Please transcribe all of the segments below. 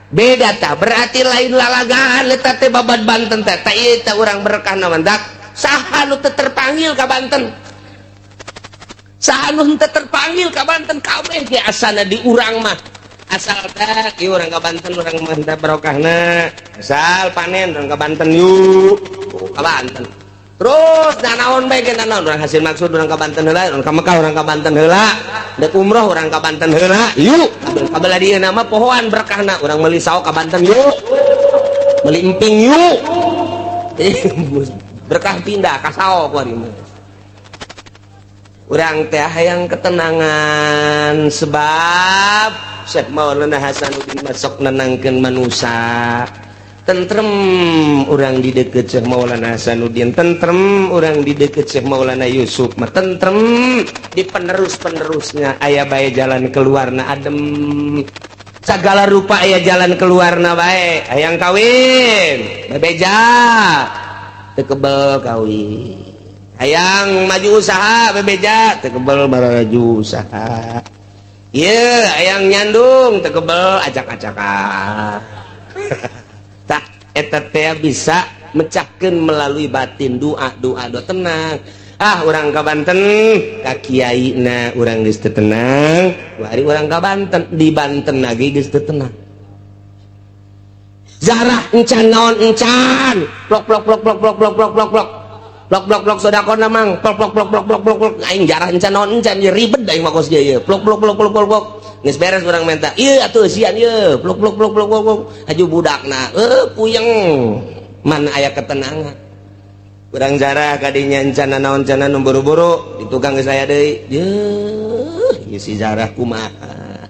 Beda tah, berarti lain lalagaan eta teh babad Banten teh. Tah, ieu teh urang berkah mantak saha nu teu terpanggil ka Banten, saha nu teu terpanggil ka Banten? Kabeh ge asana di urang mah, asal teh ieu urang ka Banten, urang mah teh barokahna. Asal panen, urang ka Banten yuk, ka Banten terus. Nah, naon bae ge, naon urang hasil maksud, urang ka Banten heula. Urang ka Mekah, urang ka Banten heula. Dek umroh, urang ka Banten heula yuk. Kabelah dieu nama pohoan berkahna. Urang meuli saok, ka Banten yuk, meuli emping yuk. Berkah pindah ka saok kuari mah. Urang teh hayang ketenangan, sebab Syekh Maulana Hasanuddin masuk nenangkeun manusia tentrem. Urang di deket Syekh Maulana Hasanuddin tentrem, urang di deket Syekh Maulana Yusuf mah tentrem, di penerus-penerusnya aya bae jalan keluarna, adem segala rupa aya jalan keluarna bae. Hayang kawin, bebeja teu kebel kawin. Hayang maju usaha, bebeja teu kebel maju usaha. Ieu hayang nyandung, teu kebel acak-acakan. Tah, eta teh bisa mecahkan melalui batin, doa doa doa, tenang. Ah, urang ka Banten ka kiai na urang geus teu tenang. Hari urang ka Banten, di Banten lagi geus teu tenang. Zarah encan naon encan, plok plok plok plok plok plok plok plok plok plok plok plok, sedekah mang, plok plok plok plok plok plok plok. Aing jarah encan naon encan, ye ribet aing mah kos ye. Plok plok plok plok plok plok, geus beres urang minta ieu atuh eusian ieu, plok plok plok plok plok, haju budakna puyeng. Mana aya ketenangan? Urang jarah kadinya encan naon encan, nu buru-buru di tukang geus aya deui. Yeuh, ieu si zarah kumaha?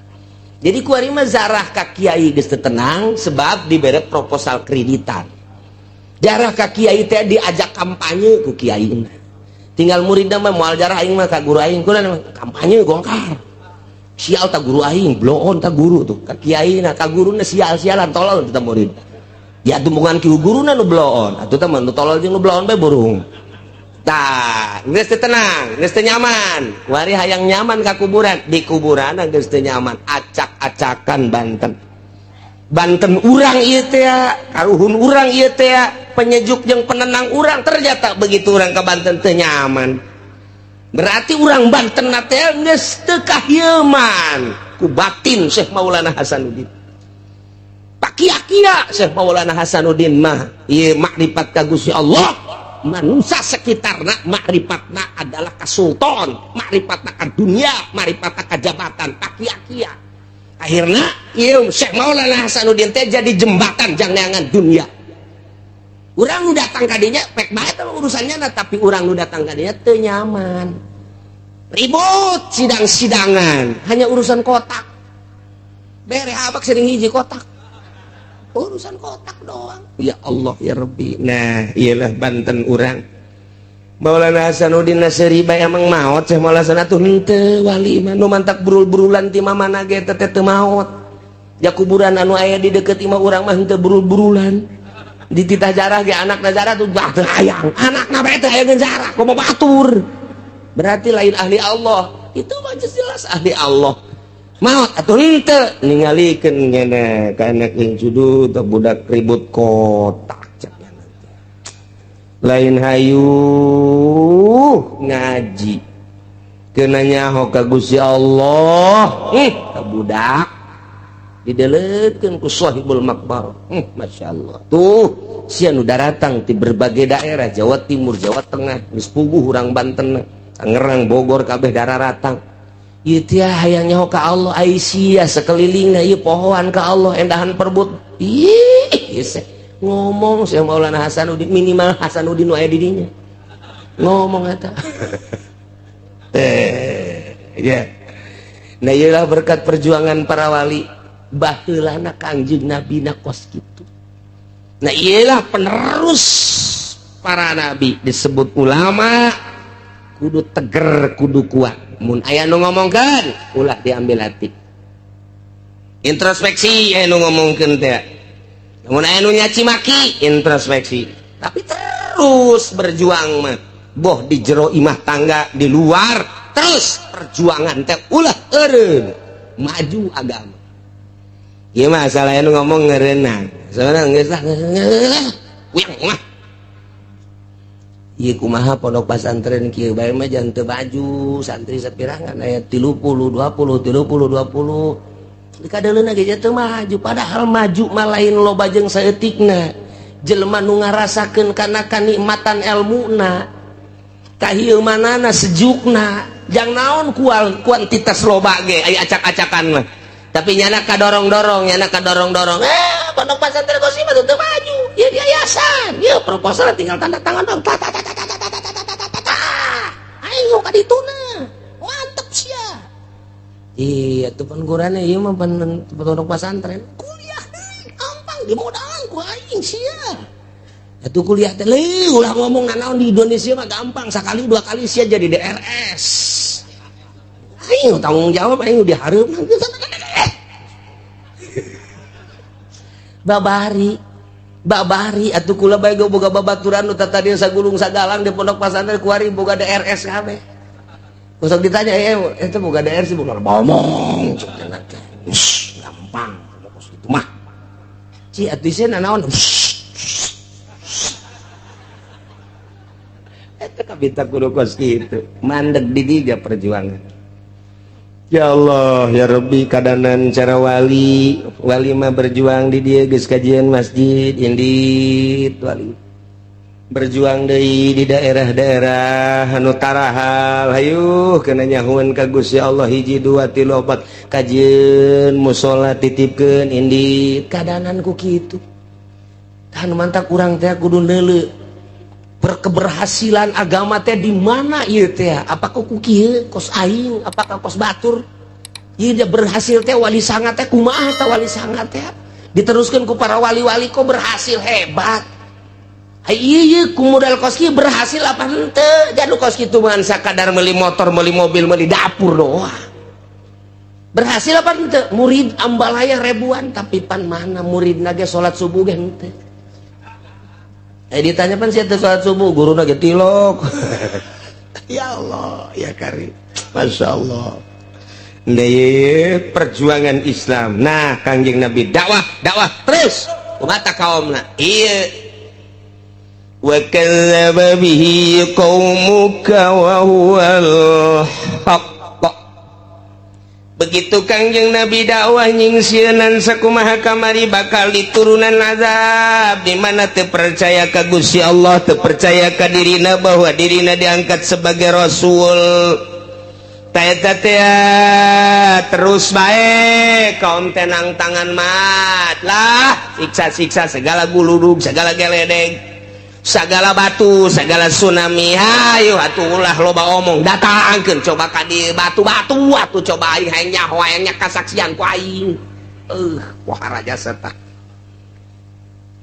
Jadi kuari mah zarah ka kiai geus teu tenang sebab dibere proposal kreditan. Jarah ka kiai teh diajak kampanye ku kiai. Tinggal murid mah, moal jarah aing mah ka guru aing, kunaon kampanye Golkar? Sial tak guru aing, bloon tak guru tuh ka kiai. Nah, ka guruna sial-sialan, tolol kita murid ya, tumpungan ki guruna nu bloon atuh teh mah, nu tolol jeung nu bloon bae burung. Tah, geus teu tenang, geus teu nyaman. Kuari hayang nyaman ka kuburan, di kuburan geus teu nyaman, acak-acakan Banten. Banten urang ieu teh, karuhun urang ieu teh, penyejuk jeung penenang urang, ternyata begitu urang ke Banten teu nyaman. Berarti urang Banten teh geus teu kahieman ku batin Syekh Maulana Hasanuddin. Pakia-kia Syekh Maulana Hasanuddin mah ieu makrifat ka Gusti Allah, manusia sekitarna makrifatna adalah ka sultan, makrifatna ka dunia, makrifatna ka jabatan, pakia-kia. Akhirnya ieu Syekh Maulana Hasanuddin teh jadi jembatan jang neangan dunia. Urang nu datang kadinya pek bae urusannya nah, tapi urang nu datang kadinya teu nyaman, ribut sidang-sidangan hanya urusan kotak, bere abak sering hiji kotak, urusan kotak doang. Ya Allah ya Rabbi. Nah, iyalah Banten urang. Maulana Hasanuddin Nasri bae emang maot Syekh Maulana Hasan atuh henteu, wali mah nu mantak burul-burulan ti mamana ge teh teu maot. Ya, kuburan anu aya di deket imah urang mah henteu burul-burulan. Dititah jarah ge anakna jarah tuh bah teu hayang, anakna bae teu hayang jarah, komo batur. Berarti lain ahli Allah itu mah, jelas ahli Allah. Maot atuh henteu, ningalikeun ngene ka anak incudu teu budak ribut kotak cek lain hayu ngaji, kena nyaho ka Gusti Allah. Ka budak dideleutkeun ku sahibul makbar. Masya Allah tuh, sia nu daratang di berbagai daerah, Jawa Timur, Jawa Tengah, geus puguh urang Banten, Tangerang, Bogor, kabeh daratang. Ieu teh hayang nyaho ka Allah, ai sia sekelilingna ieu pohoan ka Allah, endahan perbut. Ih, ieu ngomong Syekh Maulana Hasanuddin, minimal Hasanuddin nu aya di dinya ngomong eta teh ya. Nah, iyalah berkat perjuangan para wali baheulana, Kangjeng Nabi na kos kitu. Nah, iyalah penerus para nabi disebut ulama, kudu teger, kudu kuat. Mun aya nu ngomongkeun, ulah diambil hati, introspeksi. Aya nu ngomongkeun teh, mun aya nu nyaci maki, introspeksi, tapi terus berjuang mah, boh di jero imah tangga, di luar, terus perjuangan teh ulah eureun, maju agama. Ieu mah asal aya nu ngomong ngeureunang. Soalna geus lah, uyang mah. Ieu kumaha pondok pesantren kieu bae mah jangan teu baju, santri sapirangan aya 30 20 30 20. Dikadeuleuna ge teu maju, padahal maju mah lain loba jeung saeutikna. Jelema nu ngarasakeun kana kanikmatan elmuna, kahieumanana, sejukna, jang naon kual kuantitas loba ge aya acak-acakan mah. Tapi nyana kadorong-dorong, nyana kadorong-dorong. Eh, pondok pesantren Qosim mah teu maju. Ya yayasan, ya proposal tinggal tanda tangan dong. Ta ta ta ta ta ta ta ta ta ta ta ta. Aing ka dituna. Mantep sia. Iya, tuh pan gurane ieu mah pan pondok pesantren. Kuliah deui, gampang dimodalan ku aing sia. Atuh kuliah teh leuh ulah ngomong nanaon di Indonesia mah gampang, sakali dua kali sia jadi DRS. Aing tanggung jawab aing dihareup. Babari babari atuh kula bae boga babaturan nu tadi sagulung sagalang di pondok pesantren kuari boga DRS kabeh. Besok ditanya, eh itu boga DRS boga ngomong cenah teh. Gampang kos kitu mah. Ci atuh sieun naon? Eta kabita kudu kos kitu. Mandeg di diga perjuangan. Ya Allah ya Rabbi, kadanan cara wali wali mah berjuang di dia geus kajian masjid indit wali berjuang deui di daerah-daerah anu tarahal hayuh kena nyahuan ka Gusti Allah hiji dua tilu opat kajian musala titipkeun indit kadanan ku kitu tah nu mantak urang teh kudu neuleu berkeberhasilan agama teh di mana ieu teh, apakah ku kieu kos aing, apakah kos batur ieu dia berhasil teh wali sanga teh kumaha tah wali sanga teh diteruskeun ku para wali-wali kok berhasil hebat. Ieu ieu ku modal kos kieu berhasil apa henteu? Jadu kos kitu mah sakadar meuli motor, meuli mobil, meuli dapur doang. Berhasil apa henteu? Murid ambalaya ribuan tapi pan mana muridna ge salat subuh ge henteu. Ditanya pan siapa salat subuh, guruna ge tilok. Ya Allah, ya Karim. Masya Allah. Nah, perjuangan Islam. Nah, Kangjeng Nabi dakwah, dakwah terus. Kumaha kaumna? Iya. Wa kadzdzaba bihi qaumuka wa huwal haqq. Begitu Kangjeng Nabi dakwah nyingsieunan sakumaha kamari bakal diturunan azab di mana teu percaya ka Gusti Allah, teu percaya ka dirina bahwa dirina diangkat sebagai rasul. Ta eta teh terus bae kaum tenang tangan mat lah, siksa-siksa segala guludug, segala geledeg, segala batu, segala tsunami. Hayu atuh ulah loba omong, datangkeun coba ka dieu batu-batu atuh coba aing hayang nyaho hayang kasaksian ku aing. Wah raja serta.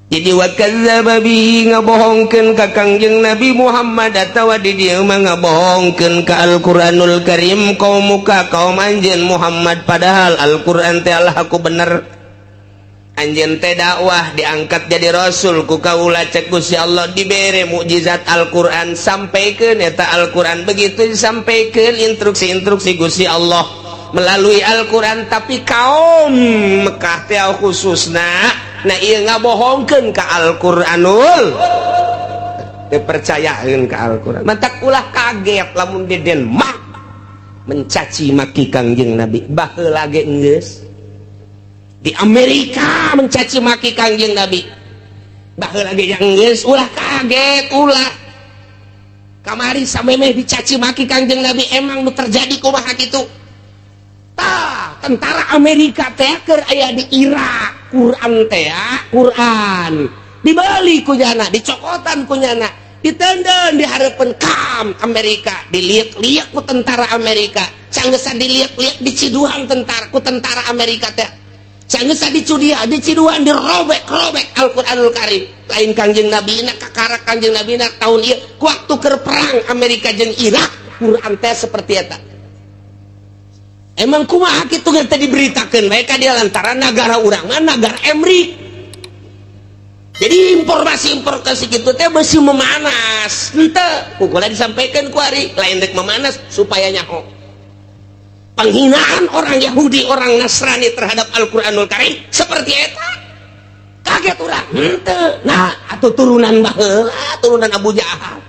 Jadi wa kadzdzaba bihi ngabohongkeun ka Kangjeng Nabi Muhammad atawa di dieu mah ngabohongkeun ka Al-Qur'anul Karim kaum muka kaum anjeun Muhammad, padahal Al-Qur'an teh Allah aku bener. Anjeun teh dakwah diangkat jadi rasul ku kaula cek Gusti Allah dibere mukjizat Al-Qur'an, sampaikeun eta Al-Qur'an, begitu disampaikeun instruksi-instruksi Gusti Allah melalui Al-Qur'an, tapi kaum Mekah teh khususna nah ieu ngabohongkeun ka Al-Qur'anul, dipercayakeun ka Al-Qur'an. Mantak ulah kaget lamun di Denmark mencaci maki Kangjeng Nabi, baheula ge geus di Amerika mencaci maki Kangjeng Nabi, baheula ge geus, ulah kaget ulah. Kamari samemeh dicaci maki Kangjeng Nabi, emang nu terjadi kumaha kitu? Tah, tentara Amerika teh keur aya di Irak, Quran teh Quran dibeli ku nyana, dicokotan ku nyana, ditenden di hareupeun kam Amerika, diliuk-liuk ku tentara Amerika, sanggesan diliuk-liuk diciduhan tentara ku tentara Amerika teh, sanggesan dicudia diciduhan dirobek-robek Al-Qur'anul Karim. Lain Kangjeng Nabi na kakara Kangjeng Nabi na tahun ieu waktu keur perang Amerika jeung Irak, Quran teh seperti eta. Emang kumaha kitu teh diberitakeun bae ka dia lantaran nagara urang mah nagara Emrik. Jadi informasi-informasi kitu teh beusi memanas. Henteu, ku kula disampaikan ku ari lain rek memanas supaya nyaho. Penghinaan orang Yahudi, orang Nasrani terhadap Al-Quranul Karim seperti eta, kaget urang henteu. Nah, atau turunan baheula, turunan Abu Jahal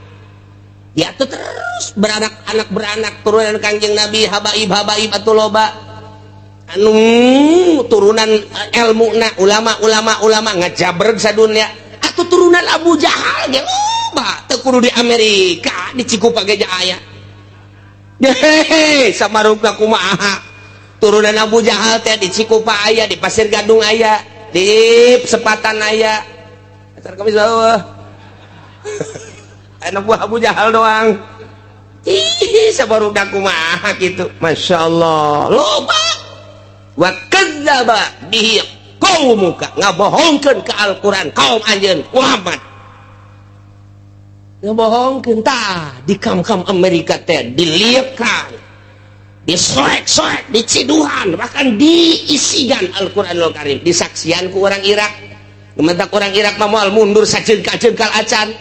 ya tuh, terus beranak anak beranak turunan Kanjeng Nabi, habaib habaib atau loba anu turunan ilmu na ulama ulama ulama ngajabreg sadunya. Atau turunan Abu Jahal ge loba, teu kudu di Amerika, di Cikupa ge aya. Hehehe, samarukna kumaha turunan Abu Jahal teh? Di Cikupa aya, di Pasir Gadung aya, di Sepatan aya. Asar kami bawah anak buah Abu Jahal doang. Ih, sabarukna kumaha gitu? Masya Allah, loba. Wa kadzdzaba bihi qaumuka, ngabohongkeun ke Al-Qur'an kaum anjeun Muhammad, ngebohongkeun. Tah, di kam-kam Amerika teh diliepkan, disoek-soek, diciduhan, bahkan diisigan Al-Qur'anul Karim. Disaksian ku orang Irak. Mentak orang Irak mah moal mundur sajengkal-jengkal acan,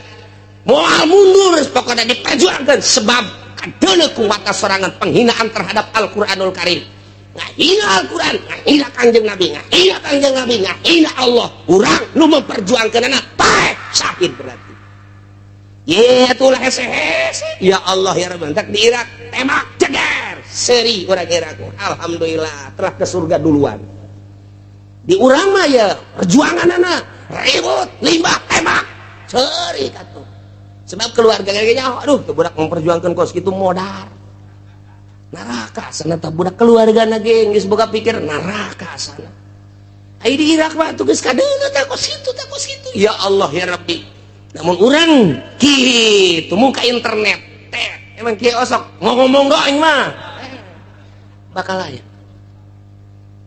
moal mundur, pokoknya diperjuangkan, sebab kadeuleu ku mata sorangan penghinaan terhadap Al-Qur'anul Karim. Ngahina Al-Quran, ngahina Kanjeng Nabi, ngahina Kanjeng Nabi, ngahina Allah. Urang nu memperjuangkan anak paeh syahid berarti. Ye, itulah hese-hese. Ya Allah ya Rabbi, tak di Irak tembak ceger seri orang Irak. Alhamdulillah telah ke surga duluan. Di urang mah ya perjuangan anak ribut, limbah tembak seri katuh. Sebab keluarga kayaknya, aduh, tuh budak memperjuangkan kos gitu modar. Neraka sana tah budak, keluarga ge geus boga pikir neraka sana. Ai di Irak mah tuh geus kadeuleu tah kos kitu, tah kos kitu. Ya Allah ya Rabbi. Namun orang gitu muka internet teh emang kieu, osok ngomong doang mah bakal aya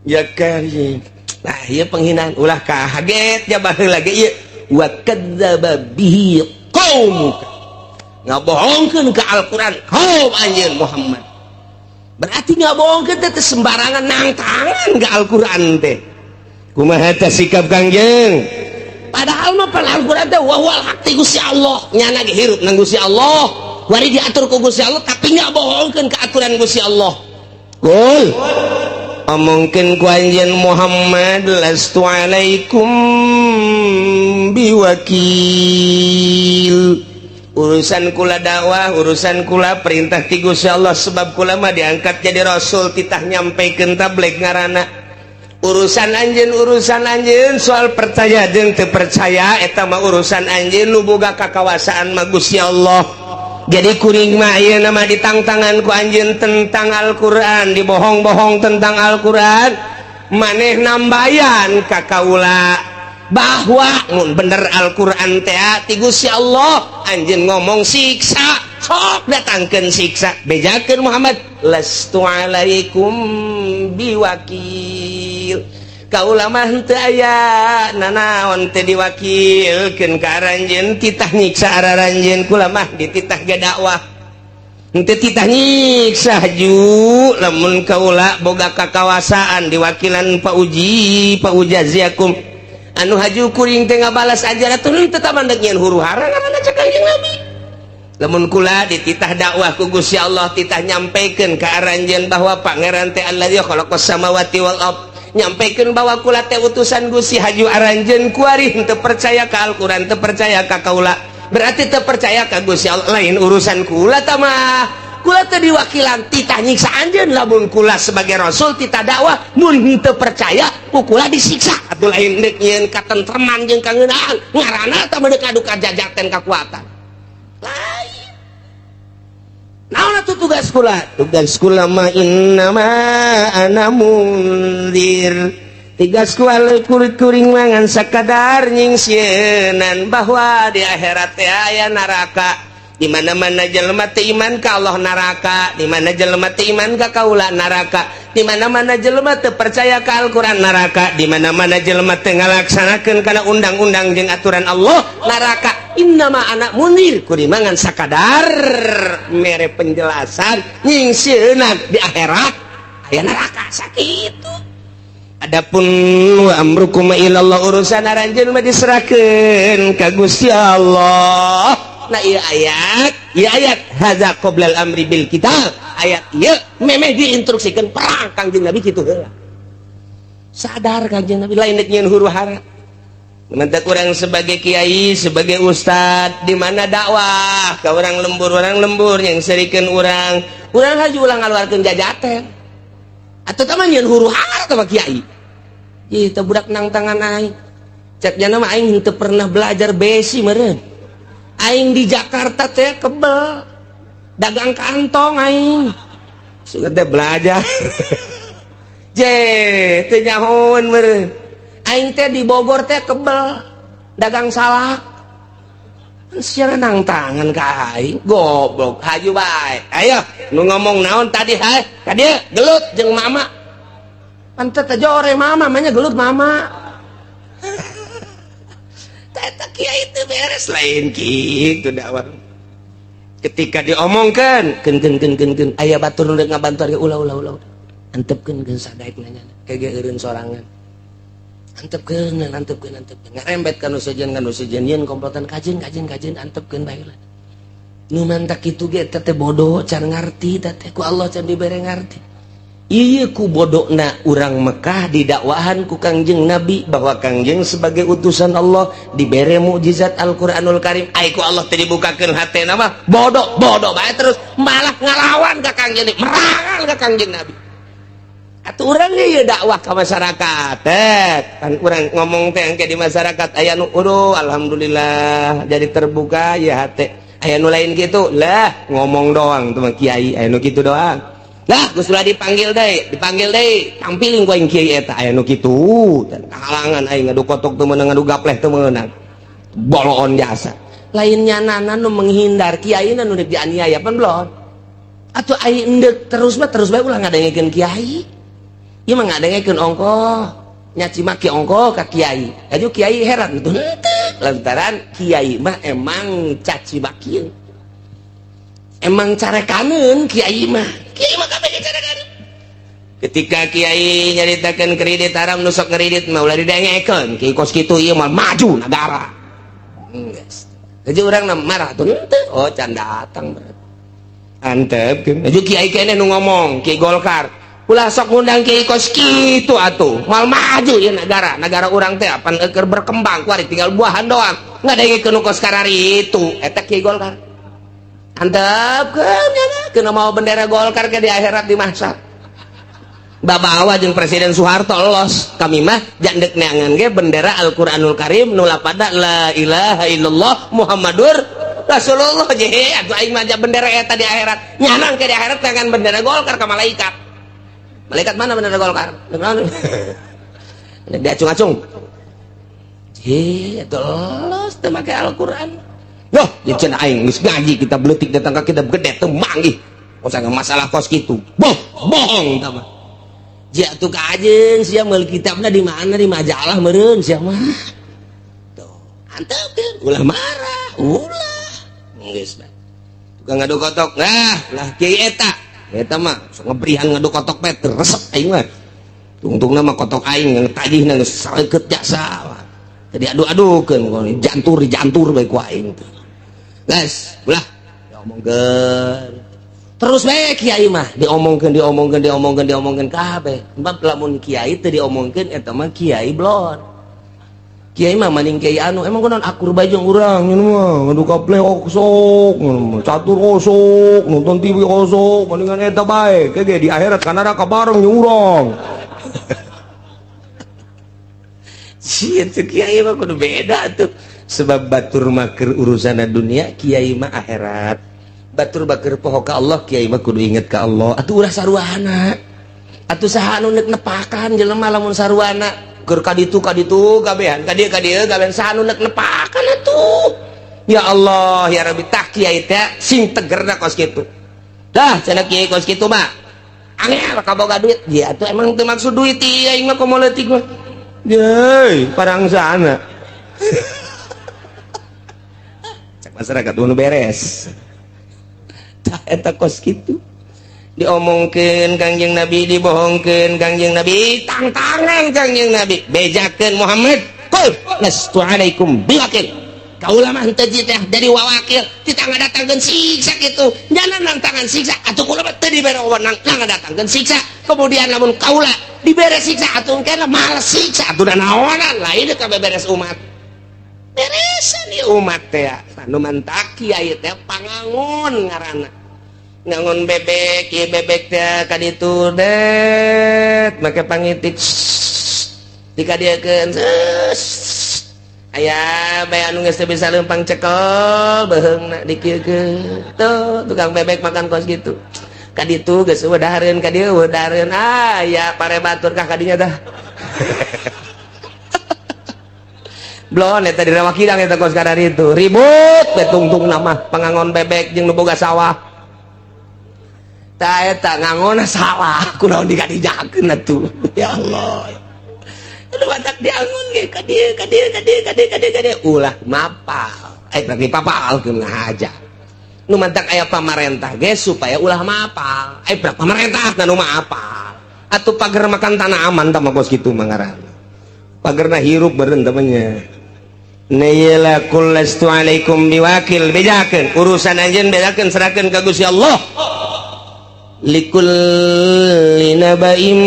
ya karim. Nah, ieu penghinaan, ulah kaget ya. Baheula lagi ieu wa kadzdzaba bihi qaumuka, ngabohongkeun ke Al-Qur'an kaum anjeun Muhammad. Berarti ngabohongkeun teh sembarangan, nangtangan ke Al-Qur'an teh. Kumaha teh sikap Kangjeng? Padahal mah pan Al-Qur'an teh wa huwal haq ti Gusti Allah, nyana ge hirup nang Gusti Allah, wari diatur ku Gusti Allah, tapi ngabohongkeun ke aturan Gusti Allah. Qul, omongkeun ku anjeun Muhammad, lastu alaikum biwakil. Urusan kula dakwah, urusan kula perintah ti Gusti Allah, sebab kula mah diangkat jadi rasul, titah nyampaikan tabligh ngaranna. Urusan anjeun, urusan anjeun soal percaya jeung teu percaya eta mah urusan anjeun, nu boga kakawasaan mah Gusti Allah. Jadi kuring mah ieu nama ditangtangan ku anjeun tentang Al-Qur'an, dibohong-bohong tentang Al-Qur'an, maneh nambayan ka kaula bahwa mun bener Al-Qur'an teh ti Gusti Allah, anjeun ngomong siksa, sok datangkeun siksa. Bejakeun Muhammad, lastu alaikum biwakil. Kaula mah henteu aya nanaon teh diwakilkeun ka aranjeun, titah nyiksa araranjeun. Kula mah dititah ge dakwah, henteu titah nyiksa ju. Lamun kaula boga kakawasaan diwakilan, pauji paujaziakum anu haju kuring teh ngabalas aja atuh, henteu mandek nyieun huru hara ngaranna. Cek Kanjeng Nabi, lamun kula dititah dakwah ku Gusti Allah, titah nyampaikan ke aranjeun bahwa pangeran teh allazi khalaqas samawati wal ard, nyampaikan bahwa kula teh utusan Gusti, haju aranjeun kuari henteu percaya ka Al-Qur'an, teu percaya ka kaula, berarti teu percaya ka Gusti Allah. Lain urusan kula tah mah, kula teh diwakilan titah nyiksa anjeun. Lamun kula sebagai rasul titah dakwah, mun henteu percaya ku kula disiksa atuh. Lain deuk nyieun katentreman jeung kangeunaan ngaranna tah mah, deuk adu kajajaten kakuatan lain. Naon atuh tugas kula? Tugas kula mah innama ana mundzir. Tugas kula kuring mangan sakadar nyingsieunan bahwa di akhirat teh aya neraka. Di mana-mana jelema teu iman ka Allah neraka, di mana jelema teu iman ka kaula neraka, di mana-mana jelema teu percaya ka Al-Qur'an neraka, di mana-mana jelema teu ngalaksanakeun kana undang-undang jeung aturan Allah neraka. Innama ana mundzir, kuring mangan sakadar mere penjelasan nyingsieunan di akhirat aya neraka, sakitu. Adapun wa amrukum ilallah, urusan aranjeun mah diserahkeun ka Gusti Allah. Nah, ieu ayat, ieu ayat hadza qoblal amri bil qital. Ayat ieu memeh diinstruksikeun perang Kangjeng Nabi kitu heula. Sadar Kangjeng Nabi lain rek nyieun huru-hara. Mentak urang sebagai kiai, sebagai ustad, di mana dakwah ke orang lembur yang serikeun urang, urang haju ulah ngaluarkeun jajaten. Atuh tah mah nyieun huru-hara tah mah kiai. Ieu teh budak nang tangan aing. Cek jana mah aing henteu pernah belajar besi meureun. Aing di Jakarta teh kebel dagang kantong aing. Sugan teh belajar. Je, teu nyahoeun meureun. Aing teh di Bogor teh kebel dagang salak. Sia nang tangan ka aing, goblok haju bae. Ayo, nu ngomong naon tadi hae? Ka dieu gelut jeung mama. Pantet teh jore mama, manya gelut mama. Eta kiai teu beres lain kitu dakwah. Ketika diomongkeun, keun keun keun keun keun aya batur nu rek ngabantu ulah ulah ulah. Antepkeun geus sadaek nanya, kege eureun sorangan. Antepkeun antepkeun antepkeun ngarembet ka nu sejen yeun komplotan kajeun kajeun kajeun antepkeun bae lah. Nu mantak kitu ge teh bodoh can ngarti teh ku Allah can dibere ngarti. Ieu ku bodona urang Mekah didakwahan ku Kangjeng Nabi bahwa Kangjeng sebagai utusan Allah dibere mukjizat Al-Qur'anul Karim. Ai ku Allah teh dibukakeun hatena mah bodoh bodoh bae terus malah ngalawan ka Kangjeng, merangal ka Kangjeng Nabi. Atuh urang ge ieu dakwah ka masyarakat teh kan urang ngomong teh engke di masyarakat aya nu uduh alhamdulillah jadi terbuka ya hate. Aya nu lain kitu lah ngomong doang tuh mah kiai aya nu kitu doang. Lah geus ulah dipanggil deui tampilin ku aing kiai eta aya nu kitu halangan aing ngadu kotok teu meunang ngadu gapleh teu meunang boloon jasa. Lain nyanana nu menghindar kiai nu rek dianiaya pan belon. Atuh aing endek terus mah terus bae ulah ngadengekeun kiai. Ieu mah ngadengekeun ongkoh nyaci maki ongkoh ka kiai. Aju kiai heran tuh henteu lantaran kiai mah emang caci makieun. Emang carekaneun kiai mah. Kiai mah kabeh carekaneun. Ketika kiai nyaritakeun kredit haram nu sok kredit mah ulah didengekeun. Kiai kos kitu ieu mah maju nagara. Geus. Jadi urang marah tuh henteu. Oh can datang berarti. Antepkeun. Aju kiai keneh nu ngomong, Kiai Golkar. Ulah sok ngundang kiai kos kitu atuh. Moal maju ieu nagara. Nagara urang teh apan keur berkembang kuari tinggal buahan doang. Ngadengekeun nu kos karari itu eta Kiai Golkar. Antepkeun nya kena mau bendera Golkar ke di akhirat di mahsyar. Babawa jeung Presiden Soeharto los. Kami mah jandek neangan ge bendera Al-Qur'anul Karim nu lapada la ilaha illallah Muhammadur Rasulullah je atuh aing mah bendera eta di akhirat. Nyanang ke di akhirat neangan bendera Golkar ka malaikat. Malaikat mana bendera Golkar? Diacung-acung. Je atuh los teu make Al-Qur'an. Loh, ya cenah aing geus ngaji kita beutik datang ka kita gede teu manggih. Kos masalah kos kitu. Boh, bohong tah mah. Jia tuh kajeun sia meuli kitabna di mana di majalah meureun sia mah. Tuh, antepkeun ulah marah, ulah. Geus bae. Tukang ngadu kotok. Nah, lah kiai eta. Eta mah sok ngebrihan ngadu kotok bae teu resep aing mah. Tungtungna mah kotok aing tagihna geus saleukeut jasa. Jadi adu-adukeun jantur jantur bae ku aing teh. Guys, ulah diomongkeun. Terus bae kiai mah diomongkeun diomongkeun diomongkeun diomongkeun kabeh. Sebab lamun kiai teu diomongkeun eta mah kiai blon. Kiai mah maning kiai anu emang kunaon akur bae jeung urang nyeun mah ngadu kapleh osok, catur osok, nonton TV osok, mendingan eta bae. Kege di akhirat ka neraka bareng jeung urang. Sieun teh kiai mah kudu beda tuh. Sebab batur mah keur urusan dunia, kiai mah akhirat. Batur baker poho ka Allah, kiai mah kudu inget ka Allah. Atuh ulah saruana. Atuh saha anu neuk nepakan jelema lamun saruana keur ka ditu kabehan, ka dieu kabehan saha anu neuk nepakan atuh. Ya Allah, ya Rabbi, tah kiai teh sing tegerna kos kitu. Dah cenah kiai kos kitu mah. Angel kaboga duit. Ya atuh emang teu maksud duit ieu aing mah komo leutik mah. Yeay, parangsana. Cak masyarakat nu beres. Tah eta kos kitu. Diomongkeun Kangjeng Nabi, dibohongkeun Kangjeng Nabi, tangtangan Kangjeng Nabi, bejakeun Muhammad, qul lastu alaikum biwakil. Kaula mah henteu teh jadi wawakil titah ngadatangkeun siksa kitu. Nyana nangtangan siksa atuh kula mah teu dibere wewenang ngadatangkeun siksa. Kemudian lamun kaula dibere siksa atuh engke males siksa atuh naonan lain teh beberes umat. Beresan ieu umat teh anu mantak kiai teh pangangon ngaranna. Ngangon bebek, ieu bebek teh ka ditu det make pangitik dikadieukeun. Aya bae anu geus teu bisa leumpang cekel beuheungna dikieukeun. Tuh tukang bebek makan kos gitu. Ka ditu geus eueuh dahareun ka dieu eueuh dahareun. Ah ya pare batur kah kadinya tah. Blon eta di Rawa Kidang eta kos kadar itu. Ribut we tungtungna mah pangangon bebek jeung nu boga sawah. Tah eta ngangonna salah kunaon dikadijakeun atuh. Ya Allah. Aduh batak diangon ge ka dieu ka dieu ka dieu ka dieu ka dieu ka dieu ulah mapal. Eh berarti papalkeun aja. Nu mantak aya pamarentah ge supaya ulah mapal. Eh berarti pamarentah nu mapal. Atuh pager makan tanah aman tah mah kos kitu mah ngaranna. Pagerna hirup beureun temannya. Nayla qul lastu alaikum biwakil bejakeun urusan anjeun bejakeun serahkeun ka Gusti Allah. Likulli naba'in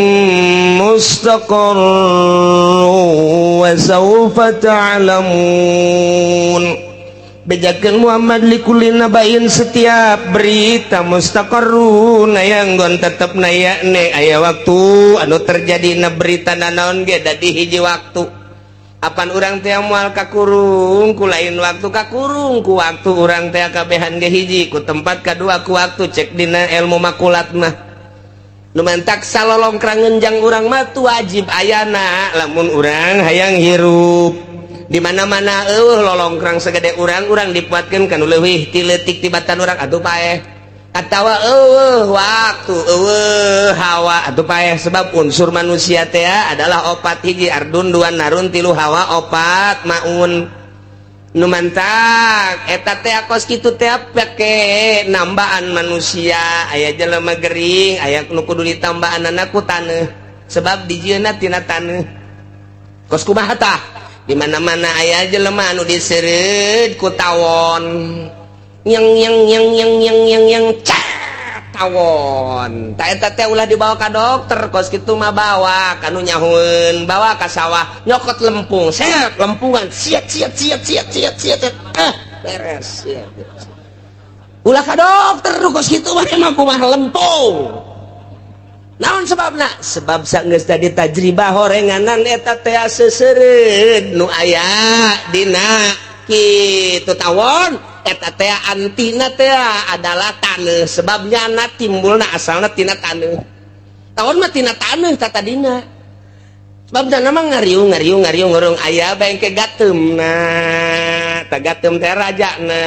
mustaqarr wa sawfa ta'lamun. Bejakeun Muhammad likulli naba'in setiap berita mustaqarrun aya nggon tetep naya ne aya waktu anu terjadi na berita nanaon ge dadi hiji waktu. Apan urang teh moal kakurung ku lain waktu kakurung ku waktu urang teh kabehan ge hiji ku tempat kadua ku waktu cek dina ilmu makulat mah. Nu mantak salolongkrang ngenjang urang mah tu wajib ayana lamun urang hayang hirup. Di mana-mana eueuh lolongkrang segede urang urang dipuatkeun kana leuwih ti leutik tibatan urang atuh paeh. Atawa eueuh waktu eueuh hawa atuh paeh sebab unsur manusia teh adalah opat hiji ardun dua narun tilu hawa opat maun. Nu mantak eta teh kos kitu teh pake nambaan manusia aya jelema gering aya nu kudu ditambaanana ku taneuh sebab dijieunna tina taneuh. Kos kumaha tah di mana-mana aya jelema anu diseureud ku tawon. Yang yang yang yang yang yang yang cat tawon. Ta eta teh ulah dibawa ka dokter kos kitu mah bawa ka nu nyahueun, bawa ka sawah nyokot lempung, set lempungan, siat siat siat siat siat siat. Ah, beres. Siat. Ulah ka dokter kos kitu mah emang kumaha lempung. Naon sebabna? Sebab sanggeus tadi tajribah horenganan eta teh seseureud nu aya dina kitu tawon. Eta teh antina teh adalah taneuh sebabnya na timbulna asalna tina taneuh. Tawon mah tina taneuh tatadina. Sebabna mah ngariung ngariung ngariung ngurung aya bae engke gateumna. Tah gateum teh rajana.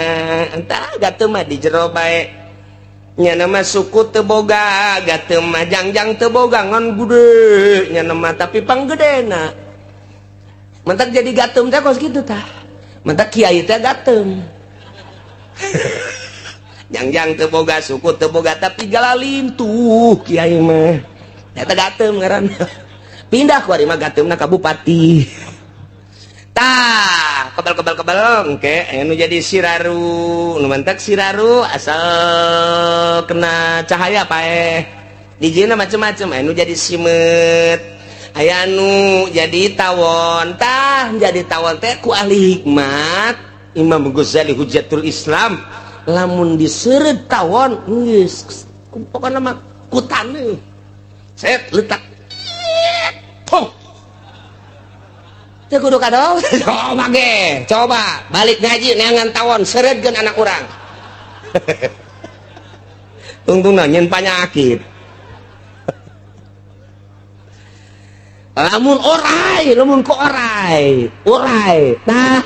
Entah gateum mah di jero bae. Nyana mah suku teu boga, gateum mah jangjang teu boga ngan gede nyana mah tapi panggedena. Mentak jadi gateum teh kos kitu tah. Mentak kiai teh gateum. Jangjang teu boga suku teu boga tapi galalintuh kiai mah. Eta gateum ngaranna. Pindah ku ari mah gateumna ka bupati. Tah, kebal-kebal-kebal engke anu jadi siraru, nu mantak siraru asal kena cahaya paeh. Dijieunna macem-macem anu jadi simeut, aya anu jadi tawon. Tah, jadi tawon teh ku ahli hikmat Imam Ghazali Hujjatul Islam lamun diseureud tawon geus pokona mah ku taneuh set letak pong teu kudu ka dokter. Coba ge coba balik ngaji neangan tawon seureudkeun anak urang. Tungtungna nyeun panyakit. Lamun orai lamun ku orai orai nah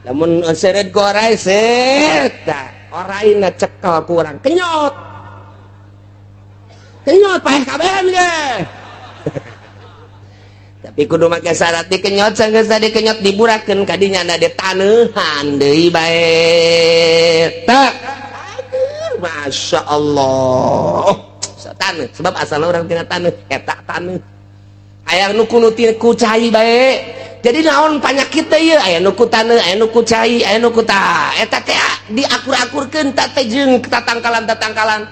lamun seureud ku orai set tah oraina cekel ku urang kenyot kenyot paeh kabehan ge. Tapi kudu make syarat dikenyot sanggeus tadi kenyot diburakeun ka dinya na ditaneuhan deui bae tak. Masya Allah taneuh sebab asalna urang tina taneuh eta taneuh aya nu kudu ku cai bae Jadi naon panyakit teh ieu, aya nu ku taneuh, aya nu ku cai, aya nu ku tah eta teh diakur-akurkeun tah teh jeung tatangkalan-tatangkalan.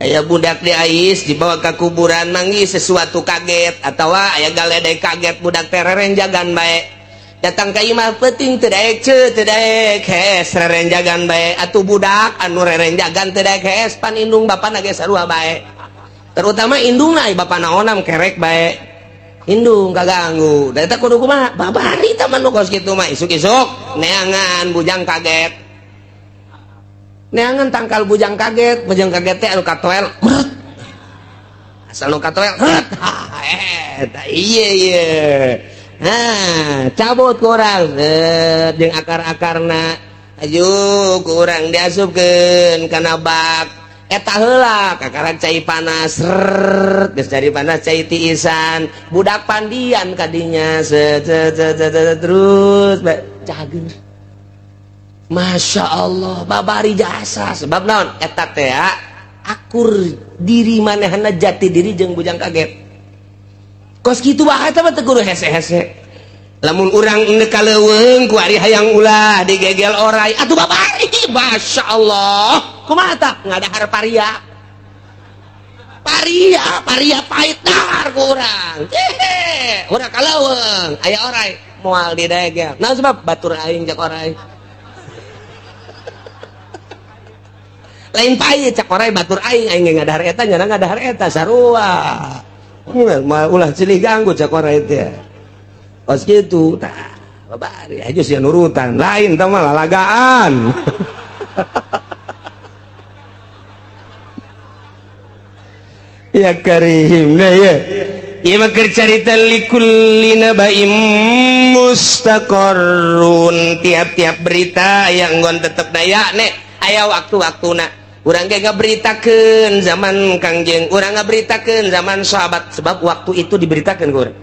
Aya budak diais dibawa ke kuburan manggih sesuatu kaget atawa aya galedek kaget, budak teh rerenjagan bae. Datang ka imah peuting teu daek ceu, teu daek hees, rerenjagan bae. Atuh budak anu rerenjagan teu daek hees, pan indung bapana ge sarua bae, terutama indungna, bapana onam kerek bae, indung kaganggu. Da eta kudu kumaha babari tah mah nu kos kitu mah? Isuk-isuk neangan bujang kaget, neangan tangkal bujang kaget. Bujang kaget teh anu katoel meret, asal nu katoel heret, eta ieu ieu. Nah, cabut kurang jeung akar-akarna, aju kurang diasupkeun kana bak eta heula, kakarak cai panas, srrrt, geus cai panas, cai tiisan, budak pandian kadinya, set set set set, set, terus cager. Masya Allah, babari jasa. Sebab naon eta teh akur diri manehna, jati diri jeung bujang kaget. Kos kitu bae eta mah teu kudu hese-hese. Lamun urang endek ka leuweung ku ari hayang ulah digegel orai, atuh babari, Masya Allah. Kumaha tah ngadahar paria, paria, paria pahit dahar ku urang. Hehe, urang ka leuweung aya orai moal didegel. Nah, sebab batur aing cak orai lain pahit, cak orai batur aing, aing ge ngadahar eta, nyana ngadahar eta sarua. Ulah silih ganggu cak orai teh. Kos kitu tah babari aja sia nurutan lain tah mah lalagaan. Ya karim, nah ya. Ieu mah keur carita likulli naba'im mustaqarrun, tiap-tiap berita aya enggon tetep daya nek aya waktu-waktuna. Urang ge ngaberitakeun zaman Kangjeng, urang ngaberitakeun zaman sahabat, sebab waktu itu diberitakeun ku urang.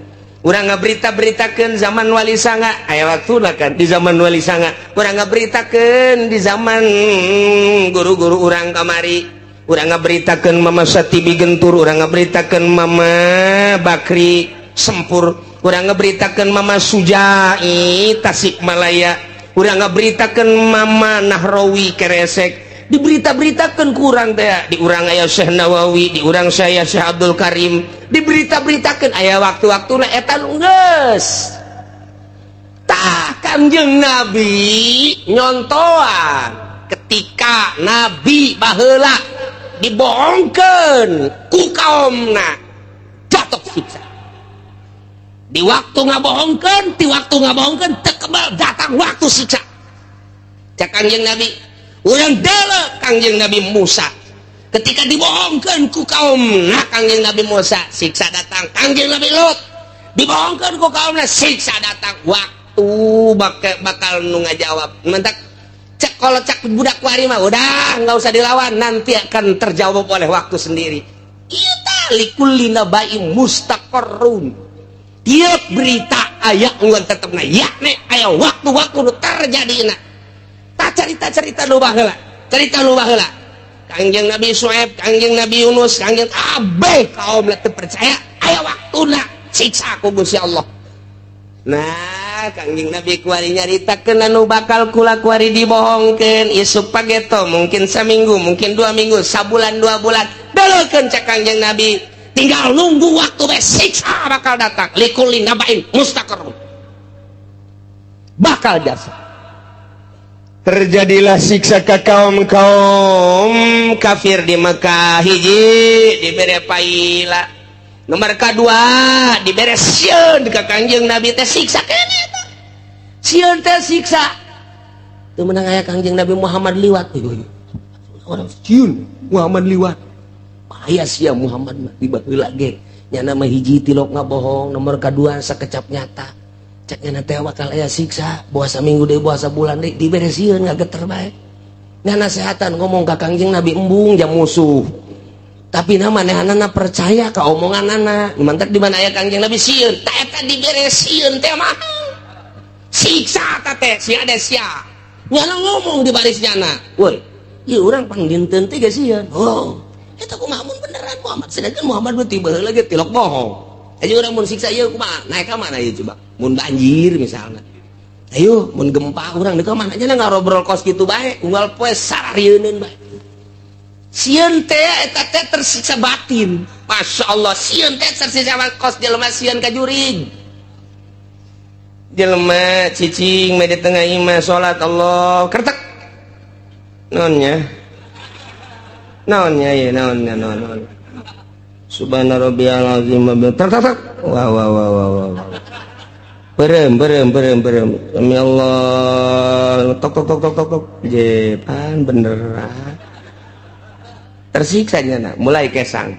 Urang ngaberita-beritakeun zaman Wali Sanga, aya waktuna kan di zaman Wali Sanga. Urang ngaberitakeun di zaman guru-guru urang kamari. Urang ngaberitakeun Mama Satibi Gentur, urang ngaberitakeun Mama Bakri Sempur, urang ngaberitakeun Mama Sujai Tasikmalaya, urang ngaberitakeun Mama Nahrawi Keresek. Diberita-beritakeun ku urang teh, di urang aya Syekh Nawawi, di urang saya Syekh Abdul Karim, diberita-beritakeun aya waktu-waktuna eta geus. Tah Kangjeng Nabi nyontoan ketika Nabi baheula dibohongkeun ku kaumna, jatuh siksa. Di waktu ngabohongkeun, di waktu ngabohongkeun teu kebal, datang waktu siksa. Cak Kangjeng Nabi, urang deuleu Kangjeng Nabi Musa ketika dibohongkeun ku kaumna, Kangjeng Nabi Musa siksa datang. Kangjeng Nabi Lut dibohongkeun ku kaumna, siksa datang. Waktu bakal nu ngajawab mentak cek kalau cak budak wari mah udah nggak usah dilawan, nanti akan terjawab oleh waktu sendiri. Ieu tah likulli naba'in mustaqarrun, tiap berita aya enggeun tetepna yakni aya waktu-waktu nu terjadina. Tah carita-carita nu baheula, carita nu baheula Kangjeng Nabi Su'aib, Kangjeng Nabi Yunus, Kangjeng kabeh kaum teu percaya, aya waktuna siksa ku Gusti Allah. Nah, Kangjeng Nabi kuari nyaritakeun anu bakal kula kuari dibohongkeun isuk pageto, mungkin saminggu, mungkin 2 minggu, sabulan, 2 bulan. Deleukeun cek Kangjeng Nabi, tinggal nunggu waktu bae siksa bakal datang. Likulli naba'in mustaqarrun. Bakal jasa. Terjadilah siksa ka kaum-kaum kafir di Mekah, hiji dibere paila, nomor kedua dibere sieun ka Kangjeng Nabi teh siksa keneh eta. Sieun teh siksa. Teu meunang aya Kangjeng Nabi Muhammad liwat. Orang sieun Muhammad liwat. Bahaya sia Muhammad mah di baheula ge. Nyana mah hiji tilok ngabohong, nomor kedua sakecap nyata. Cek nyana teh bakal aya siksa, boa saminggu deui, boa sabulan deui, dibere sieun ngageter bae. Nyana sehatan ngomong ka Kangjeng Nabi embung jam musuh. Tapi na manehanana percaya ka omonganana. Mantak di mana aya Kangjeng Nabi sieun, tah eta dibere sieun teh mah. Siksa ta teh sia ada sia. Nyana ngomong di baris nyana. Woi, ieu urang pangdinten teh ge sieun. Oh, eta kumaha mun beneran Muhammad, sedangkan Muhammad mah tiba heula ge tilok bohong. Ayo urang mun siksa ieu kumaha? Naik ka mana ieu coba? Mun banjir misalnya. Ayo mun gempa urang deuk ka mana? Nya ngarobrol kos kitu bae, unggal poe sararieun bae. Sieun teh eta teh tersiksa batin. Masya Allah, sieun teh tersiksa kos jelema sieun ka jurig. Jelema cicing di tengah imah salat Allah kertek. Naonnya? Naonnya ya, naonnya naon naon. Subhana rabbiyal azim tak tak tak. Wah wah wah wah wah. Berem berem berem berem. Demi Allah. Tok tok tok tok tok tok. Jepan beneran. Tersiksa nya mulai kesang.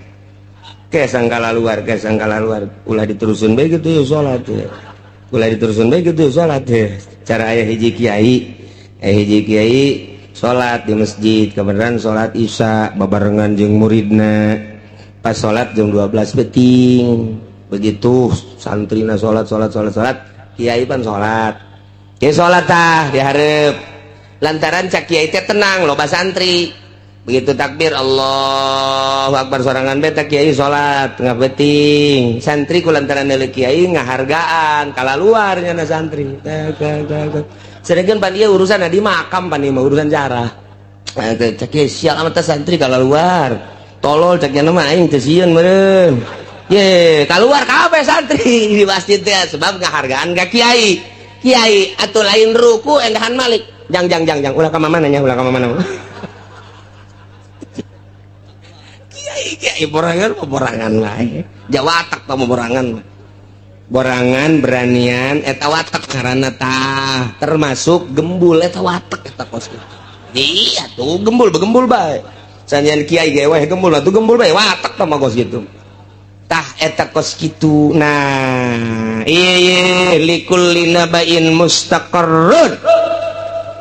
Kesang kala luar, kesang kala luar. Ulah diterusin bae gitu ya salat ya. Ulah diterusin bae gitu ya salat ya. Cara aya hiji kiai salat di masjid, kebenaran salat Isya babarengan jeung muridna. Pas salat jam 12 beting. Begitu santrina salat salat salat salat, kiai pan salat. Kiai salat tah dihareup. Lantaran cak kiai teh tenang loba santri. Begitu takbir Allahu Akbar sorangan beta kiai salat tengah beting. Santri ku lantaran deuleu kiai ngahargaan kala luar nya santri. Sedangkan pan ieu urusan di makam pan ieu mah urusan jarah. Cak kiai sial amat santri kala luar. Tolol cak nya mah aing teu sieun meureun. Ye, keluar kabeh santri di masjid teh sebab ngahargaan ka kiai. Kiai atuh lain ruku endahan malik. Jang jang jang jang ulah ka mana nya, ulah ka mana. Kiai kiai borangan borangan wae. Jawatak tah borangan. Borangan beranian eta watak ngaranna tah, termasuk gembul eta watak eta kos. Iya tuh gembul begembul bae. Sanjan kiai ge weh gembul atuh gembul bae watak tah mah kos kitu. Tah eta kos kitu. Nah, iya likulli nabain mustaqarrun.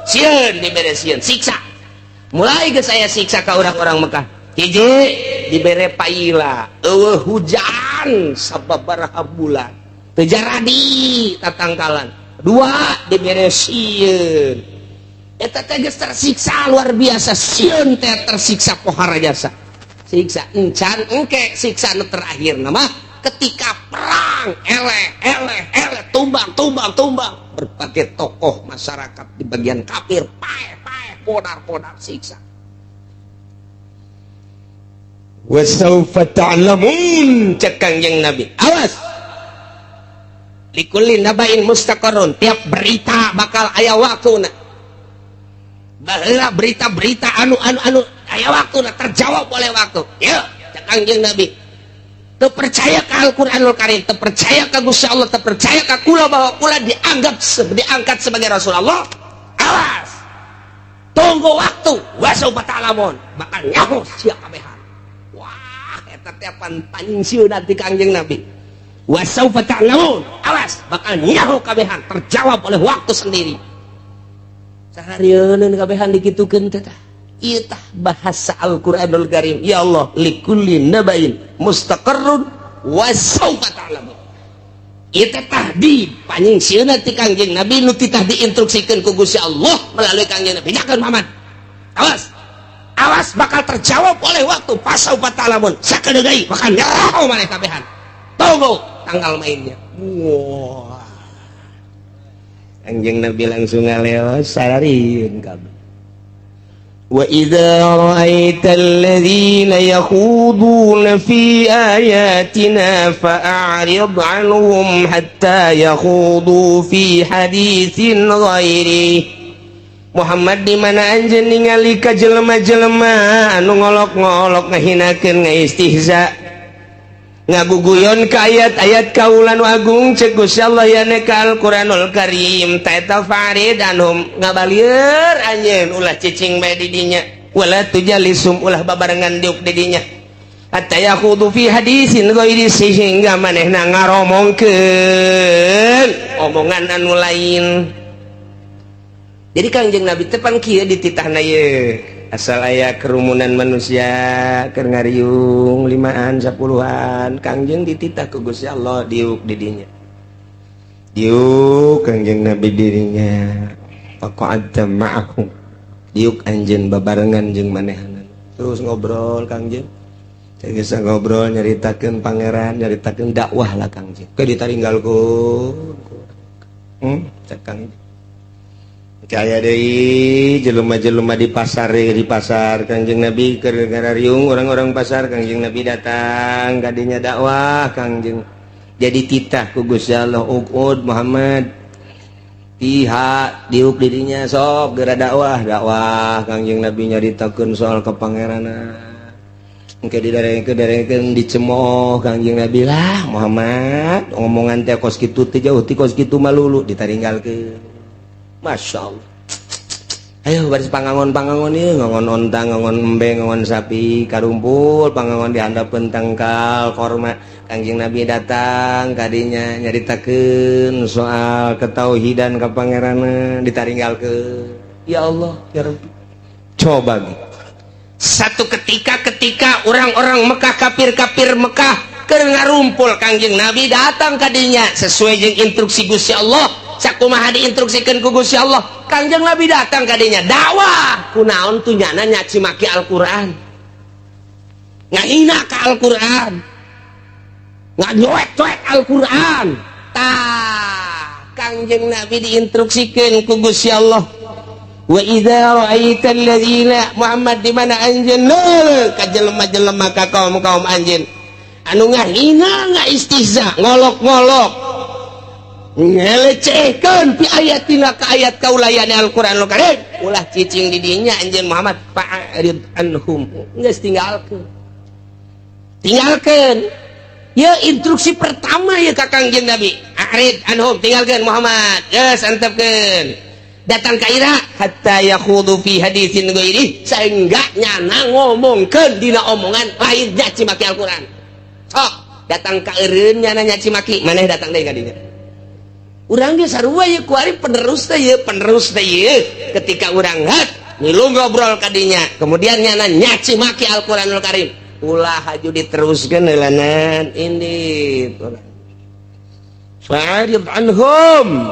Sieun dibere sieun siksa. Mulai geus aya siksa ka urang-urang Mekah. Hiji dibere paila, eueuh hujan sababaraha bulan. Teu jaradi tatangkalan. Dua dibere sieun. Eta teh geus tersiksa luar biasa, sieun teh tersiksa pohara jasa. Siksa encan engke siksa nu terakhir nama ketika perang eleh eleh eleh tumbang tumbang tumbang berbagai tokoh masyarakat di bagian kafir paeh paeh podar podar siksa. Wasaufa ta'lamun cek Kangjeng Nabi, awas likulli nabain mustaqarrun, tiap berita bakal aya waktuna. Baheula berita-berita anu anu anu aya waktuna terjawab oleh waktu. Yuk cek Kangjeng Nabi, teu percaya ka Al-Qur'anul Karim, teu percaya ka Gusti Allah, teu percaya ka kula bahwa kula dianggap diangkat sebagai Rasulullah. Awas, tunggu waktu, wasaufa ta'lamun, bakal nyaho sia kabehan. Wah, eta teh pan paningsieun ti Kangjeng Nabi. Wasaufa ta'lamun, awas bakal nyaho kabehan, terjawab oleh waktu sendiri. Saharieun kabehan dikitukeun teh tah. Ieu tah bahasa Al-Qur'anul Karim. Ya Allah, likulli nabain mustaqarrun wasaufa ta'lamun. Ieu teh tahdid paningsieun ti Kangjeng Nabi nu titah diinstruksikeun ku Gusti Allah melalui Kangjeng Nabi. Bejakeun Muhammad. Awas. Awas bakal terjawab oleh waktu. Fasaufa ta'lamun. Sakedeui bakal nyaho maneh kabehan. Tunggu tanggal mainnya. Wah. Kangjeng Nabi langsung ngaleos sararieun kabeh. Wa idza ra'aita alladzina yakhuduna fi ayatina fa'rid 'anhum hatta yakhudu fi haditsin ghairi. Muhammad di mana anjeun ningali ka jelema-jelema anu ngolok-ngolok ngahinakeun ngaistihza ngaguguyon ka ayat-ayat kaula nu agung cek Gusti Allah ya ka Al-Qur'anul Karim ta eta farid anhum ngabalieur anjeun ulah cicing bae di dinya wala tujalisum ulah babarengan diuk di dinya hatta yakhudu fi hadisin ghairi sehingga manehna ngaromongkeun omongan anu lain. Jadi Kangjeng Nabi teh pan kieu dititahna ieu asal aya kerumunan manusia keur ngariung 5-an 10-an Kangjeng dititah ku Gusti Allah diuk di dinya. Diuk Kangjeng Nabi dirinya faqa'adta ma'ahum diuk anjeun babarengan jeung manehanan terus ngobrol Kangjeng. Bisa ngobrol, nyaritakeun Pangeran, nyaritakeun dakwah lah. Kangjeng ke ditaringgalkeun, cek Kang. Kaya deui jelema-jelema di pasar, di pasar Kangjeng Nabi keur riung orang-orang pasar. Kangjeng Nabi datang kadinya, dakwah. Kangjeng jadi titah ku Gusti Allah, "Uqud Muhammad tiha diuk dirinya, sok geura dakwah." Dakwah, Kangjeng Nabi nyaritakeun soal kepangeranan. Engke didarengkeun, dicemooh Kangjeng Nabi lah, "Muhammad, ngomongan teh kos kitu teh jauh ti kos kitu malulu." Ditaringgalkeun. Masya Allah. Ayo baris pangangon-pangangon ieu, ngangon onta, ngangon embe, ngangon sapi, karumpul pangangon di handapeun tangkal korma. Kangjeng Nabi datang kadinya, nyaritakeun soal ketauhidan ka Pangeranan, ditaringgalkeun. Ya Allah, ya Rabbi. Coba gitu. Satu ketika, ketika orang-orang Mekah, kafir-kafir Mekah keur ngarumpul, Kangjeng Nabi datang kadinya sesuai jeung instruksi Gusti Allah. Sakumaha diinstruksikeun ku Gusti Allah, Kangjeng Nabi datang kadinya dakwah. Kunaon tuh nyana nyaci maki Al-Qur'an, ngahina ka Al-Qur'an, ngajoek-joek Al-Qur'an? Tah, Kangjeng Nabi diinstruksikeun ku Gusti Allah, "Wa idza ra'aita alladzina," Muhammad, di mana anjeun ka jelema-jelema, ka kaum-kaum anjeun anu ngahina, ngaistihza, ngolok-ngolok, ngelecehkeun bi ayatina ka ayat kaulayani Al-Qur'anul Karim, ulah cicing di dinya anjeun Muhammad. Fa'rid anhum, geus tinggalkeun, tinggalkeun. Ya, instruksi pertama ya ka Kangjeng Nabi, "A'rid anhum," tinggalkeun Muhammad, geus antepkeun. Datang ka ira? Hatta yakhudu fi haditsin ghairi, sehingga nyana ngomongkeun dina omongan lain nyaci maki Al-Qur'an. Sok datang ka eureun nyana nyaci maki, maneh datang deui ka dinya. Urang ge sarua ye kuari, penerus teh ye, penerus teh ye. Ketika urang hat ngilu ngobrol ka dinya, kemudian nyana nyaci maki Al-Qur'anul Karim, ulah haju diteruskeun heulanan ini. Fa'rid anhum,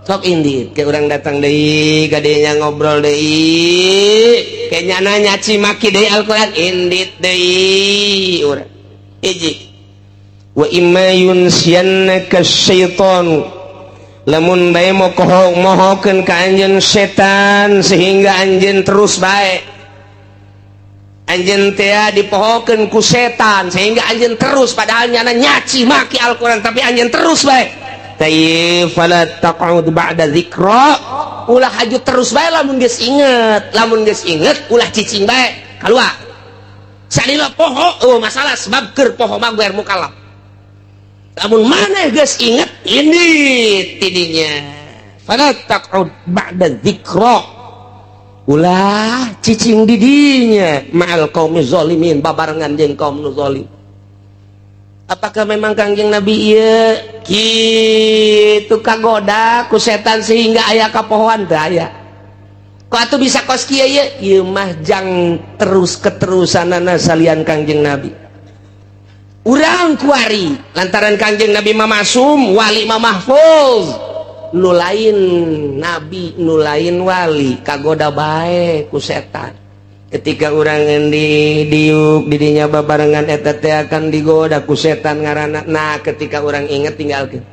sok indit ke urang datang deui ka dinya, ngobrol deui, ke nyana nyaci maki deui Al-Qur'an, indit deui urang. Hiji, wa imma yunsiyannaka syaitan, lamun bae mokoho mohokeun ka anjeun setan sehingga anjeun terus bae, anjeun teh dipohokeun ku setan sehingga anjeun terus, padahal nyana nyaci maki Al-Qur'an, tapi anjeun terus bae. Tayyib, fala taq'ud ba'da dzikra, ulah haju terus bae lamun geus inget. Lamun geus inget, ulah cicing bae, kaluar salila poho. Oh, masalah, sebab keur poho mah geus mukallaf. Lamun maneh geus inget ini tidinya, fala taq'ud ba'da dzikra, ulah cicing didinya, ma'al qaumi zalimin, babarengan jeung kaum nu zalim. Apakah memang Kangjeng Nabi ieu kitu kagoda ku setan sehingga aya kapohoan? Teu aya. Kok atuh bisa kos kieu ye? Ieu mah jang terus keterusanana salian Kangjeng Nabi. Urang kuari lantaran Kangjeng Nabi mah masum, wali mah mahfuz. Nu lain nabi, nu lain wali, kagoda bae ku setan. Ketika urang di diuk didinya babarengan eta teh akan digoda ku setan ngaranna. Nah, ketika urang inget, tinggalkeun.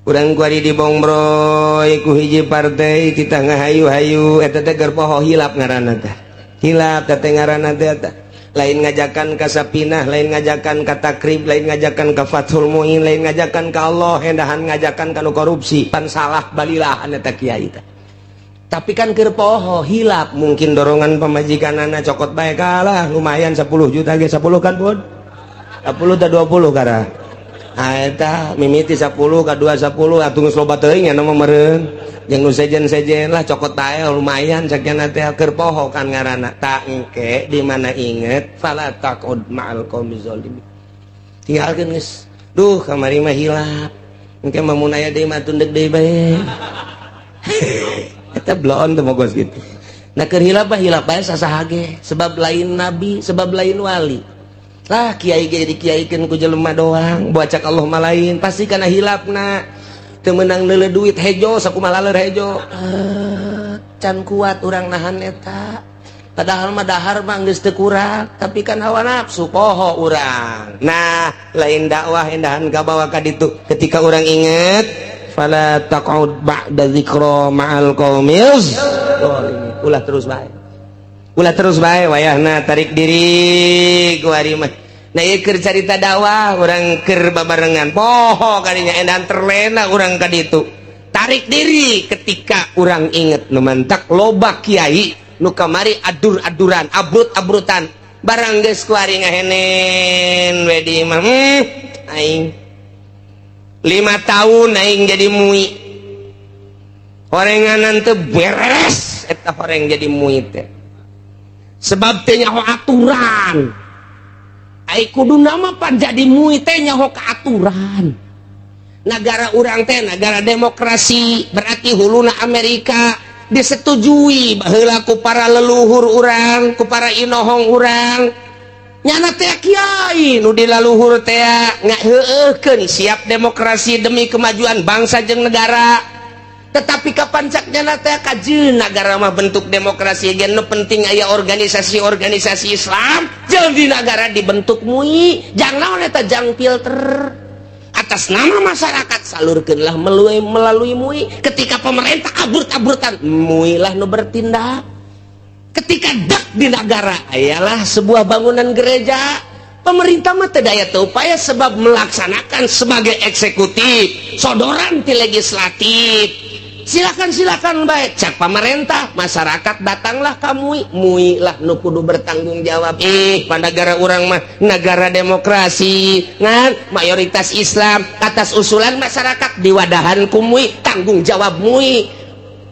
Urang kuari dibongbroy ku hiji partai, kita ngahayu-hayu, eta teh keur poho, hilap ngaranna teh. Hilap teh ngaranna teh eta. Lain ngajakan ka Sapinah, lain ngajakan ka Takrib, lain ngajakan ka Fathul Muin, lain ngajakan ka Allah, hendahan ngajakan ka nu korupsi, pan salah balilahan eta kiai teh. Tapi kan keur poho, hilap, mungkin dorongan pamajikanana, cokot bae kalah lumayan 10 juta ge. 10 kan, Bud? 10 teh 20 kara. Ah, eta mimiti 10 ka 2 10 atuh geus loba teuing nya mah meureun. Jeung nu sejen-sejen lah, cokot bae lumayan sakian teh, keur poho kan ngaranna. Tak engke di mana inget, fala taqud ma'al qaumi zalimin. Tinggalkeun geus. Duh, kamari mah hilap. Engke mah mun aya deui mah tundek deui bae. Eta bloon teu mogos gitu. Nah, keur hilap mah hilap bae sasaha ge, sebab lain nabi, sebab lain wali. Lah, kiai ge dikiaikeun ku jelema doang, bocak Allah mah lain, pasti kana hilapna. Teu meunang neuleuh duit hejo, sakumaha laleur hejo. Can kuat urang nahan eta. Padahal mah dahar mah geus teu kurang, tapi kan hawa nafsu poho urang. Nah, lain dakwah endahan kabawa ka ditu. Ketika urang inget, fala taq'ud ba'da dzikra ma'al qaumil zalimin. Ulah terus bae. Ulah terus bae, wayahna tarik diri ku ari mah. Nah, ieu keur carita dakwah, urang keur babarengan poho kadinya, endahan terlena urang ka ditu. Tarik diri ketika urang inget. Nu mantak loba kiai nu kamari adur-aduran, abrut-abrutan, barang geus kuari ngahenen we di imah. Aing 5 tahun aing jadi MUI, horenganan teu beres eta horeng jadi MUI teh, sebab teh nyaho aturan. Ai kudu nama pan jadi MUI teh nyaho ka aturan negara urang teh negara demokrasi, berarti huluna Amerika disetujui baheula ku para leluhur urang, ku para inohong urang. Nyana teh kiai nu di laluhur teh ngaheueuhkeun siap demokrasi demi kemajuan bangsa jeung negara. Tetapi kapan cak nyana teh kajeun negara mah bentuk demokrasi ge, nu penting aya organisasi-organisasi Islam jeung di negara dibentuk MUI. Jang naon eta? Jang filter atas nama masyarakat, salurkanlah melalui melalui MUI. Ketika pemerintah abur-aburtan, MUI lah nu bertindak. Ketika dak di negara ayalah sebuah bangunan gereja, pemerintah mah teu daya teu upaya, sebab melaksanakan sebagai eksekutif, sodoran ti legislatif. Silakan, silakan baik cak pemerintah. Masyarakat datanglah ka MUI, MUI lah nu kudu bertanggung jawab. Ih, pada negara urang mah negara demokrasi ngan mayoritas Islam, atas usulan masyarakat diwadahan ku MUI, tanggung jawab MUI.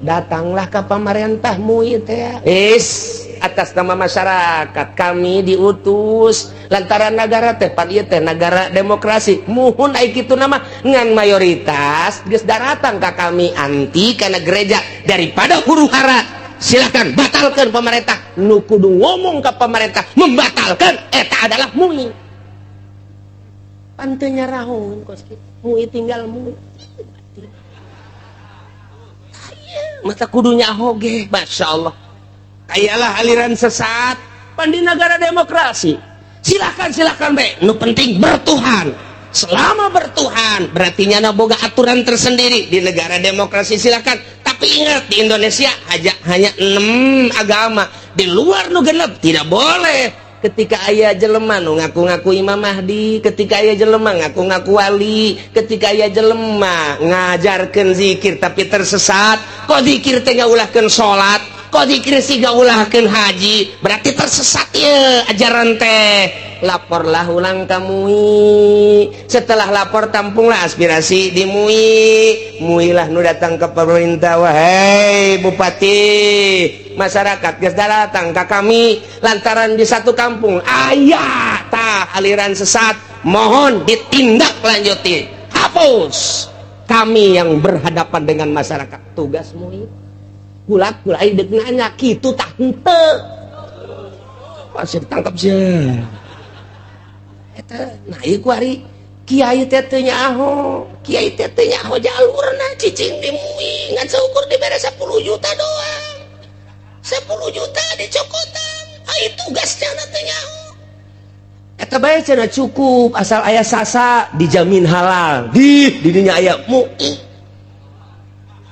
Datanglah ke pemerintah, MUI teh is atas nama masyarakat kami diutus lantaran negara teh pan ieu teh negara demokrasi, muhun ai kitu nama ngan mayoritas geus daratang ka kami anti kana gereja, daripada huru hara silakan batalkan. Pemerintah nu kudu ngomong ke pemerintah membatalkan eta adalah MUI. Pan teu nyarahun kos kitu MUI, tinggal MUI mata kudunya oge. Masya Allah, kayalah aliran sesat pan di negara demokrasi, silakan, silakan be, nu penting bertuhan. Selama bertuhan berarti nyana boga aturan tersendiri di negara demokrasi, silakan. Tapi ingat, di Indonesia aja hanya enam agama, di luar nu genep tidak boleh. Ketika aya jelema nu ngaku-ngaku Imam Mahdi, ketika aya jelema ngaku-ngaku wali, ketika aya jelema ngajarkeun zikir tapi tersesat, kok zikir teh ngaulahkeun salat, kok zikir sih gaulahkeun haji, berarti tersesat ya ajaran teh. Laporlah ulang ka MUI. Setelah lapor, tampunglah aspirasi di MUI, MUI lah nu datang ke pemerintah, "Wahai bupati, masyarakat geus datang ke kami lantaran di satu kampung aya tah aliran sesat, mohon ditindak lanjuti, hapus." Kami yang berhadapan dengan masyarakat, tugas MUI. Kulak kula dek nanya kitu tah henteu, masih ditangkap sih eta. Nah, ieu kuari kiai teh teu nyaho, kiai teh teu nyaho jalurna, cicing di MUI ngan seukur dibere 10 juta doang, 10 juta dicokotan. Ai tugasnya na teu nyaho eta bae, cenah cukup asal aya sasa dijamin halal di didinya aya MUI.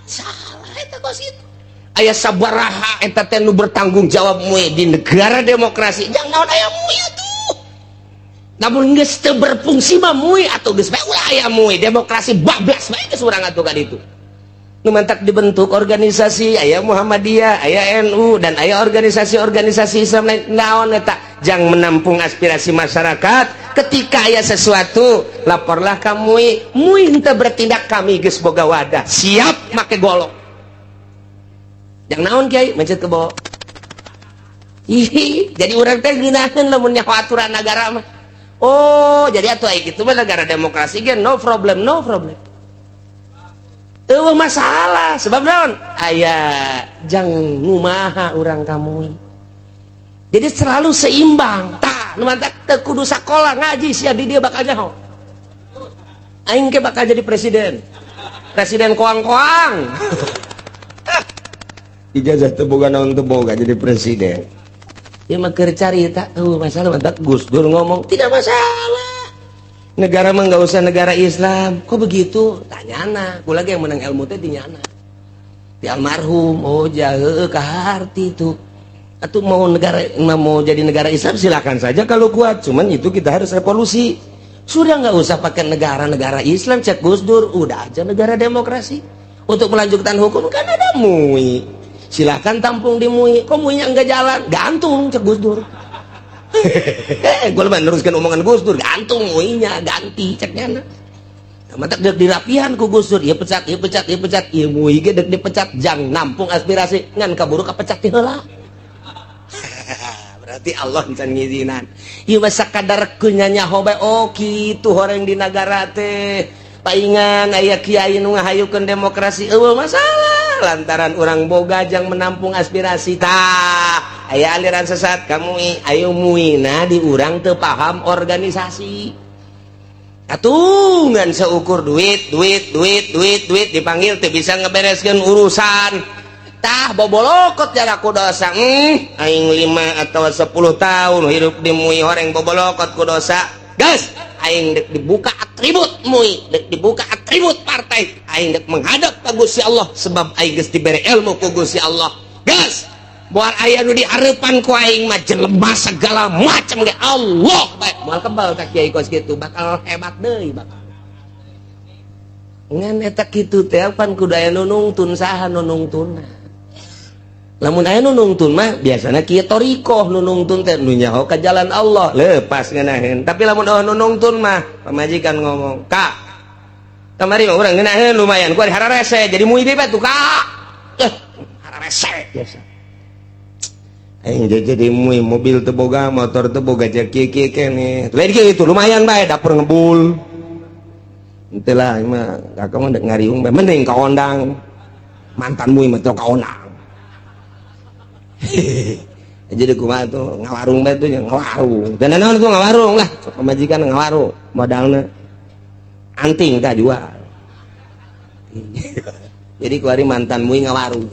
Salah eta kos itu. Aya sabaraha eta teh nu bertanggung jawab MUI di negara demokrasi? Jangan naon aya MUI atuh? Namun geus teu berfungsi mah MUI atau geus bae ulah aya MUI, demokrasi bablas bae geus urang atuh ka ditu. Nu mantak dibentuk organisasi, aya Muhammadiyah, aya NU, dan aya organisasi-organisasi Islam lain. Naon eta? Jang menampung aspirasi masyarakat. Ketika aya sesuatu, laporlah ka MUI. MUI henteu bertindak, kami geus boga wadah, siap make golok. Jang naon, kiai mencet ke bawah? Ih, jadi urang teh ngeunaheun lamun nyaho aturan negara mah. Oh, jadi atuh ai kitu mah negara demokrasi ge no problem, no problem. Eueuh masalah, sebab naon? Aya jang ngumaha urang ka MUI. Jadi selalu seimbang. Tah, nu mantak teu kudu sakola ngaji sia di dia bakal nyaho. Aing ke bakal jadi presiden. Presiden koang-koang. Ijazah teu boga naon, teu boga jadi presiden. Ya mah keur carita, oh, masalah mantap. Gus Dur ngomong tidak masalah. Negara mah nggak usah negara Islam. Kok begitu? Tanyana. Gua lagi yang menang ilmu teh di nyana. Di almarhum, oh jahe kaharti itu. Atau mau negara, mau jadi negara Islam, silakan saja kalau kuat. Cuman itu kita harus revolusi. Sudah nggak usah pakai negara-negara Islam, cek Gus Dur, udah aja negara demokrasi. Untuk melanjutkan hukum kan ada MUI. Silakan tampung di MUI. Kok MUI-nya nggak jalan? Gantung, cek Gus Dur. Gue lebih meneruskan omongan Gus Dur, gantung MUI-nya, ganti ceknya. Nah, mantak dek dirapihan ku Gus Dur, ya pecat, ya pecat, ya pecat, ya MUI ge dek dipecat, jang nampung aspirasi, ngan kaburu kapecat ti heula. Berarti Allah can ngizinan. Ieu mah sakadar nyaho bae, oh kitu horeng di nagara teh. Paingan aya kiai nu ngahayukeun demokrasi, euweuh masalah lantaran urang boga jang menampung aspirasi. Tah, aya aliran sesat ka MUI, ayo MUI na di urang teu paham organisasi. Atuh ngan seukur duit, duit, duit, duit, duit, dipanggil teu bisa ngebereskeun urusan. Tah, bobolokot jaga ku dosa. Aing 5 atau 10 tahun hidup di MUI horeng bobolokot ku dosa. Gas, aing dek dibuka atribut MUI, dek dibuka atribut partai, aing dek menghadap ka Gusti Allah sebab aing geus dibere ilmu ku Gusti Allah. Gas, moal aya nu dihareupan ku aing mah, jelema segala macam ge Allah bae. Moal kebal ka kiai kos kitu, bakal hebat deui bakal. Ngan eta kitu teh pan kudu aya nu nungtun, saha nu nungtunna? Lamun aya nu nungtun mah biasana kieu, thoriqoh nu nungtun teh nu nyaho ka jalan Allah lepas ngeunaheun. Tapi lamun euweuh nu nungtun mah pamajikan ngomong, "Kak, kamari mah urang ngeunaheun lumayan, ku hararese jadi MUI deui tuh, Kak." Eh, hararese biasa. Aing jadi MUI, mobil teu boga, motor teu boga, jeung kieu kieu keneh. Lain kieu itu lumayan bae, dapur ngebul. Henteu lah mah kakak mah dek ngariung bae, mending ka ondang. Mantan MUI mah teu ka ondang. Jadi kumaha tuh, ngawarung bae tuh, ngawarung. Dan naon tuh ngawarung lah, pamajikan ngawarung, modalna anting tah jual. Jadi kuari mantan MUI ngawarung.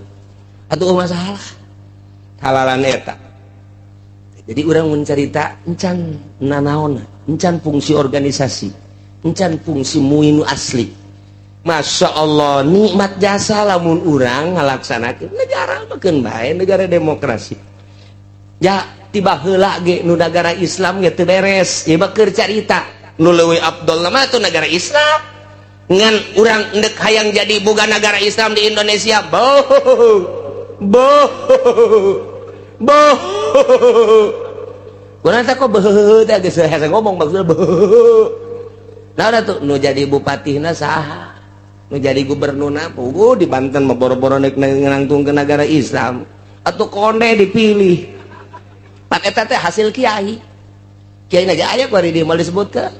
Atuh masalah. Halalan eta. Jadi urang mun carita encan nanaona, encan fungsi organisasi, encan fungsi MUI nu asli. Masya Allah, nikmat jasa lamun urang ngalaksanakeun negara mah keun bae negara demokrasi. Ya tiba heula ge nu negara Islam ge teu beres. Ieu mah keur carita. Nu leuwih afdol mah tuh negara Islam. Ngan urang endek hayang jadi boga negara Islam di Indonesia. Boh. Boh. Boh. Kurang teh kok beuh teh geus hese ngomong maksudna beuh. Nah udah tuh nu jadi bupatina saha? Nu jadi gubernurna puguh di Banten mah boro-boro nek nangtung ke negara Islam. Atau konde dipilih. Pan eta teh hasil kiai. Kiai ge aya ku ari dieu moal disebutkeun.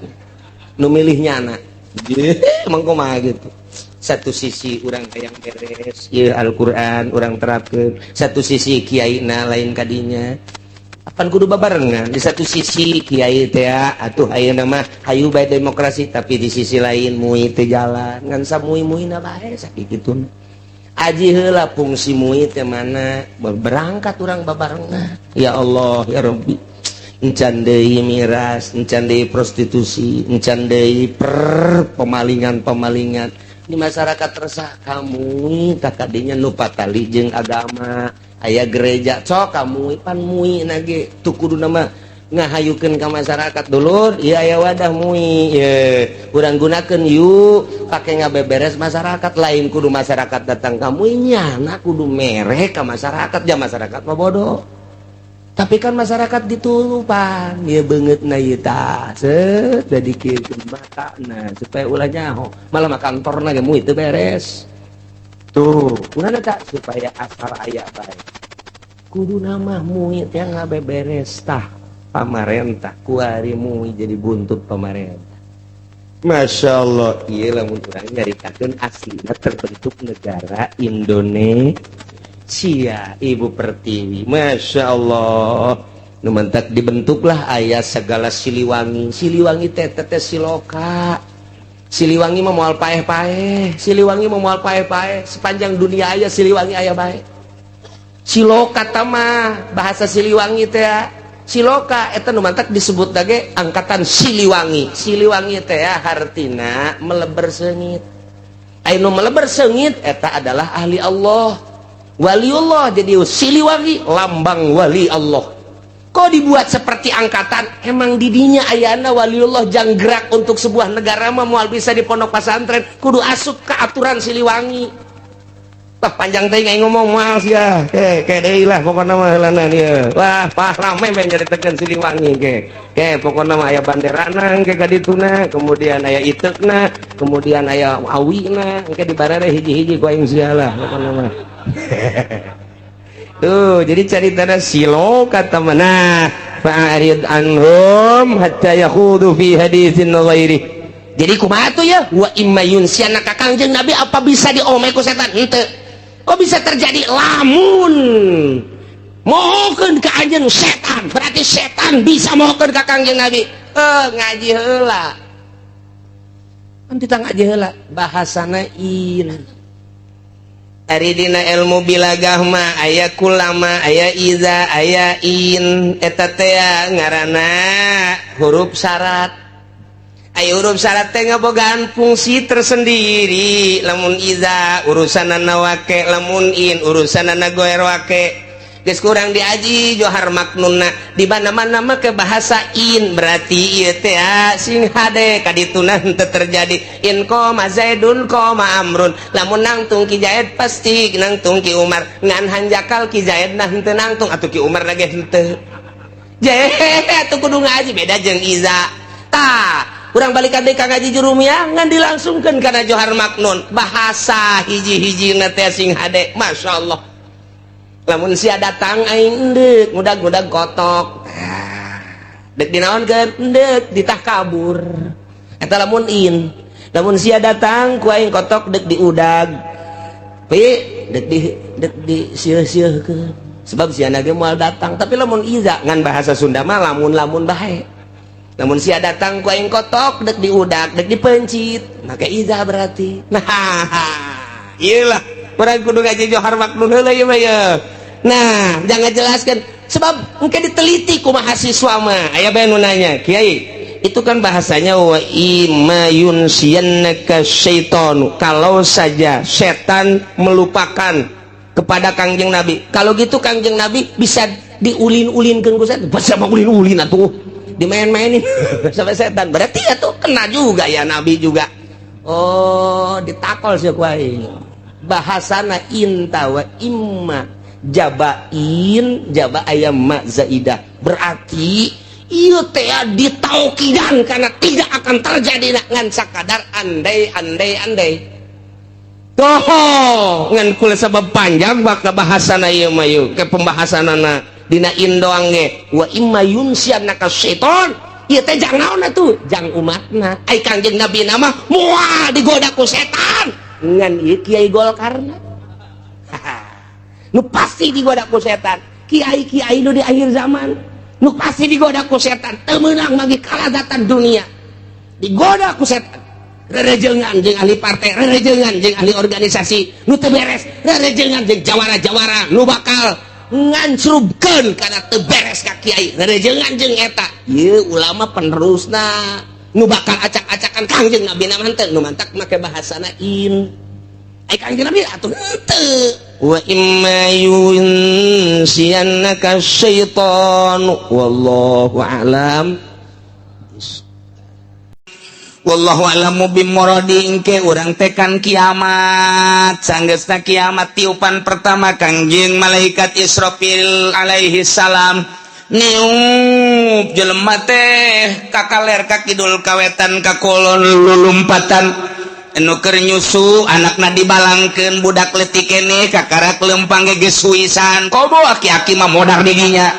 Nu milih nyana. Emang kumaha gitu. Satu sisi urang hayang beres ieu Al-Qur'an urang terapkeun, satu sisi kiai na lain kadinya. Apan kudu babarengan? Di satu sisi kiai teh atuh ayeuna mah hayu bae demokrasi, tapi di sisi lain MUI teu jalan, ngan samui-muina bae sakitu. Aji heula fungsi MUI teh mana, berangkat urang babarengan. Ya Allah, ya Rabbi, encan deui miras, encan deui prostitusi, encan deui per pemalingan-pemalingan di masyarakat. Resah kamu tak kadinya nu patali jeung agama, aya gereja cok kamu pan MUI nage tuh kudu nama ngahayukeun ka masyarakat, dulur ieu aya wadah MUI ye urang gunakeun yuk, pake ngabeberes masyarakat. Lain kudu masyarakat datang ka MUI, nyana kudu mere ka masyarakat. Ja masyarakat mah bodoh, tapi kan masyarakat ditulupan ya banget. Na ieu tah set jadi mata nah supaya ulah nyaho malah mah kantorna ge MUI teu beres tuh. Kunaon tak supaya asal aya bae kudu nama MUI teh ngabeberes. Tah, pamarentah kuari MUI jadi buntut pamarentah. Masya Allah, iya lamun urang nyaritakeun aslina terbentuk negara Indonesia, Ibu Pertiwi. Masya Allah, nu mantak dibentuklah aya segala Siliwangi. Siliwangi teh teh siloka. Siliwangi mah moal paeh-paeh. Siliwangi mah moal paeh-paeh. Sepanjang dunia aya Siliwangi aya bae. Siloka mah bahasa Siliwangi teh ya. Siloka eta nu mantak disebut lagi angkatan Siliwangi. Siliwangi teh ya, hartina meleber seungit. Anu meleber seungit eta adalah ahli Allah, waliullah. Jadi Siliwangi lambang wali Allah. Kok dibuat seperti angkatan? Emang didinya ayana waliullah jang gerak untuk sebuah negara mah moal bisa di pondok pesantren, kudu asup ke aturan Siliwangi. Wah, panjang teh aing ngomong moal sia. Ke ke deui lah pokona mah heulana ieu. Wah, pah rame men nyaritakeun Siliwangi ke. Ke pokona mah aya banderana ke ka dituna, kemudian aya iteukna, kemudian aya awina, engke dibarere hiji-hiji ku aing sia lah pokona mah. Tuh, jadi caritana silo kata mana? Fa'arid anhum hatta yakhudu fi haditsin ghairi. Jadi kumaha tuh ya? Wa imma yunsiannaka Kangjeng Nabi apa bisa diome ku setan? Henteu. Kok bisa terjadi lamun mohokeun ka anjeun setan? Berarti setan bisa mohokeun ka Kangjeng Nabi. Eh, ngaji heula. Kan kita ngaji heula, bahasana in. Ari dina ilmu bilagah mah aya kulama, aya iza, aya in. Eta teh ngaranna huruf syarat. Aya huruf syarat teh ngabogaan fungsi tersendiri. Lamun iza urusanana wake, lamun in urusanana goer wake. Geus kurang diaji johar maknunna di mana-mana make bahasa in, berarti ieu teh sing hade kadituna henteu terjadi. In qoma Zaidun qoma Amrun, lamun nangtung Ki Zaid pasti nangtung Ki Umar, ngan hanjakal Ki Zaid nah henteu nangtung atuh Ki Umar lagi henteu. Jehe atuh kudu ngaji beda jeung iza. Tah, urang balikan deui ka ngaji jurumiyah ngan dilangsungkeun kana johar maknun, bahasa hiji-hiji na teh sing hade, masyaallah. Lamun sia datang aing endek ngudag-ngudag kotok dek dinaonkeun, endek ditah kabur eta lamun in. Lamun sia datang ku aing kotok dek diudag pi dek di dek di sieuh-sieuhkeun sebab sia ge moal datang. Tapi lamun iza ngan bahasa Sunda mah lamun-lamun bae, lamun sia datang ku aing kotok dek diudag dek dipencit maka iza berarti. Nah, iyalah urang kudu ngaji johar maknun heula ieu mah ye. Nah, jangan jelaskan sebab mungkin diteliti ku mahasiswa mah. Aya bae nu nanya, "Kiai, itu kan bahasanya wa imma yunsiyannaka syaitanu, kalau saja setan melupakan kepada Kangjeng Nabi. Kalau gitu Kangjeng Nabi bisa diulin-ulinkeun ku setan." Bahasa mah ulin-ulin atuh, dimain-mainin sampai setan. Berarti ya tuh kena juga ya Nabi juga. Oh, ditakol sih ku aing. Bahasana inta wa imma jabain jaba ayam ma zaidah, berarti ieu teh ditaukidan karena tidak akan terjadi ngan sakadar andai andai andai. Toho ngan kula sabab panjang bakal bahasana ieu mah ieu ke pembahasanana dina in doang ge wa imma yunsiyannaka syaiton ieu teh jang naon atuh, jang umatna. Ai Kangjeng Nabi nama moal digoda ku setan, ngan ieu kiai Golkarna nu pasti digoda ku setan, kiai-kiai nu di akhir zaman nu pasti digoda ku setan, teu meunang magi kalazatan dunia, digoda ku setan, rerejengan jeung ahli partai, rerejengan jeung ahli organisasi nu teu beres, rerejengan jeung jawara-jawara nu bakal ngancrubkeun kana teu beres ka kiai, rerejengan jeung eta ieu ulama penerusna nu bakal acak-acakan. Kangjeng Nabi na mah henteu, nu mantak make bahasana in. Ai Kangjeng Nabi atuh henteu. Wa imma yunsiyannaka syaitanu wallahu a'lam. Wallahu a'lamu bimuradi. Engke urang tekan kiamat, sanggeusna kiamat tiupan pertama Kangjeng malaikat Israfil alaihi salam niup, jelema teh kakaler ka kidul, kawetan ka kulon, lulumpatan. Anu keur nyusu anakna dibalangkeun, budak leutik keneh kakarak lempang ge geus huisan. Komo aki-aki mah modar didinya.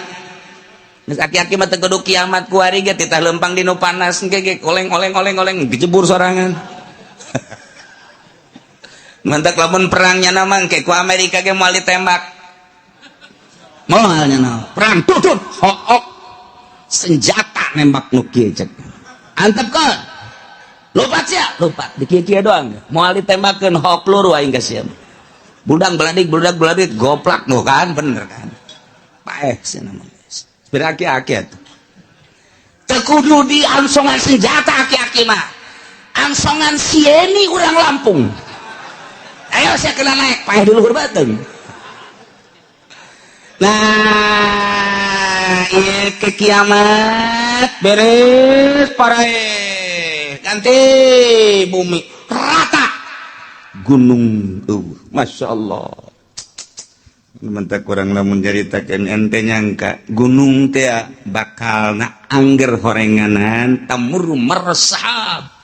Geus aki-aki mah teu kudu kiamat, kuari ge titah lempang di nu panas engke ge oleng oleng oleng oleng dijebur sorangan. Mantak lamun perangnya nama engke ku Amerika ge moal ditembak, moal nya perang tutut hook senjata nembak nu kieu, cek antepkeun, lupat sia, lupat di kieu kieu doang, moal ditembakeun hok luru aing ka sia. Bludak beladik bludak beladik goplak nu kan bener kan. Paeh cenah mah. Beraki-aki atuh. Teu kudu di ansongan senjata aki-aki mah. Ansongan sieni urang Lampung. Ayo saya kena naik, paeh dulu beuteung. Nah, ieu ke kiamat beres paraeh. Ganti bumi rata. Gunung Masya Allah. Mentak kurang lamun caritakeun ente nyangka gunung teh bakal na angger horenganan tamur meresap.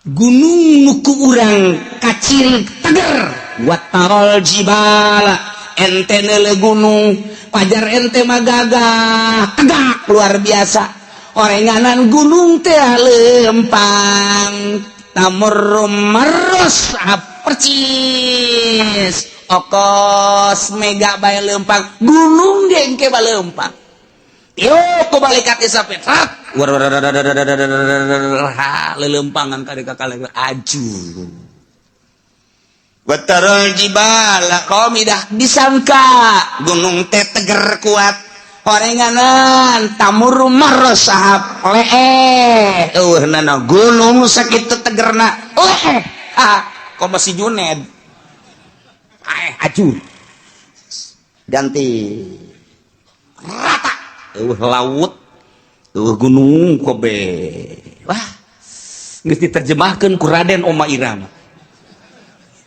Gunung nu ku urang kaciri teger watarol jibala ente neule gunung pajar ente mah gagah tegak luar biasa orenganan gunung teh lempang tamur meresap percis okos mega bae lempang gunung dengke bae lempang yuk ku balikat Israfil lelempangan kade kakale aju watarul jibala qamidah disangka gunung teh teger kuat horenganan tamur marosahab leeh eueuh nana gunung sakitu tegerna leeh ha kok masih Juned aju ganti rata eueuh laut eueuh gunung kobe wah geus diterjemahkeun ku Raden Oma Irama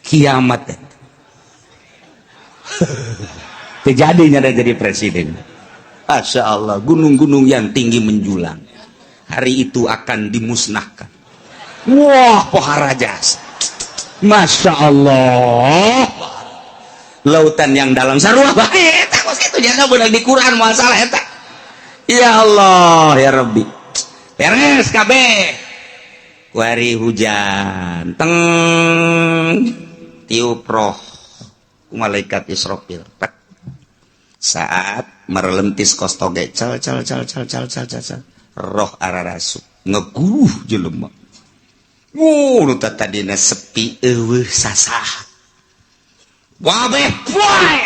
kiamat terjadinya ada jadi presiden. Masya Allah, gunung-gunung yang tinggi menjulang hari itu akan dimusnahkan. Wah pohara jasa Masya Allah, lautan yang dalam sarua bae eta kos kitu jangan beunang di Quran moal salah eta. Ya Allah ya Rabbi, beres kabeh kuari hujan teng tiup roh malaikat Israfil saat merelentis kos toge cal cal cal cal cal cal cal roh ararasu ngeguruh jelema. Nu tadina sepi eueuh sasah wabeh poe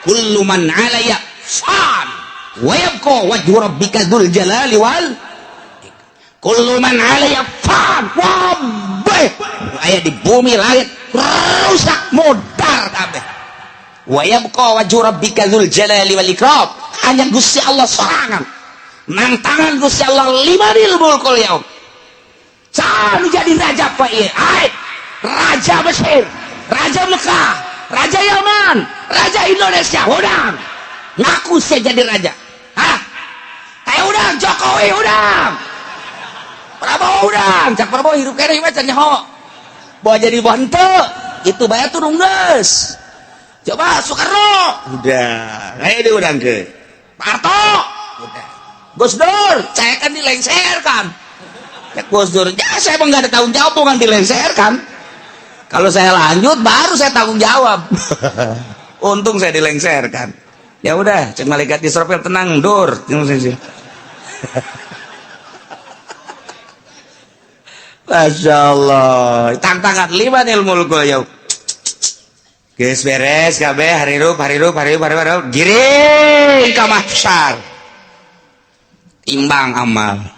kullu man 'alaya fan wa yabqa wajhu rabbika dzul jalali wal kullu man 'alaya fan wabeh aya di bumi langit rusak modar kabeh wa yabqa wajhu rabbika dzul jalali wal ikram hanya Gusti Allah sorangan nang tangan Gusti Allah limanil mulkul yaum. Sanu jadi raja pak ieu ai raja Mesir, raja Mekah, raja Yaman, raja Indonesia, udang ngaku saya jadi raja. Hah? Kayak udang Jokowi udang, Prabowo udang, cak Prabowo hirup kene mah can nyaho. Bawa jadi henteu, itu bae turun geus. Coba Soekarno, udah, ayo diundang ke Pak Harto, udah. Gus Dur, saya kan dilengserkan. Ya Gus Dur, ya saya emang nggak ada tanggung jawab, bukan dilengserkan. Kalau saya lanjut baru saya tanggung jawab. Untung saya dilengserkan. Ya udah, cek malaikat Israfil tenang, dur. Masya Allah, tantangan limanil mulkul yaum. Geus beres kabeh harirup harirup harirup harirup giring ka mahsyar. Timbang amal.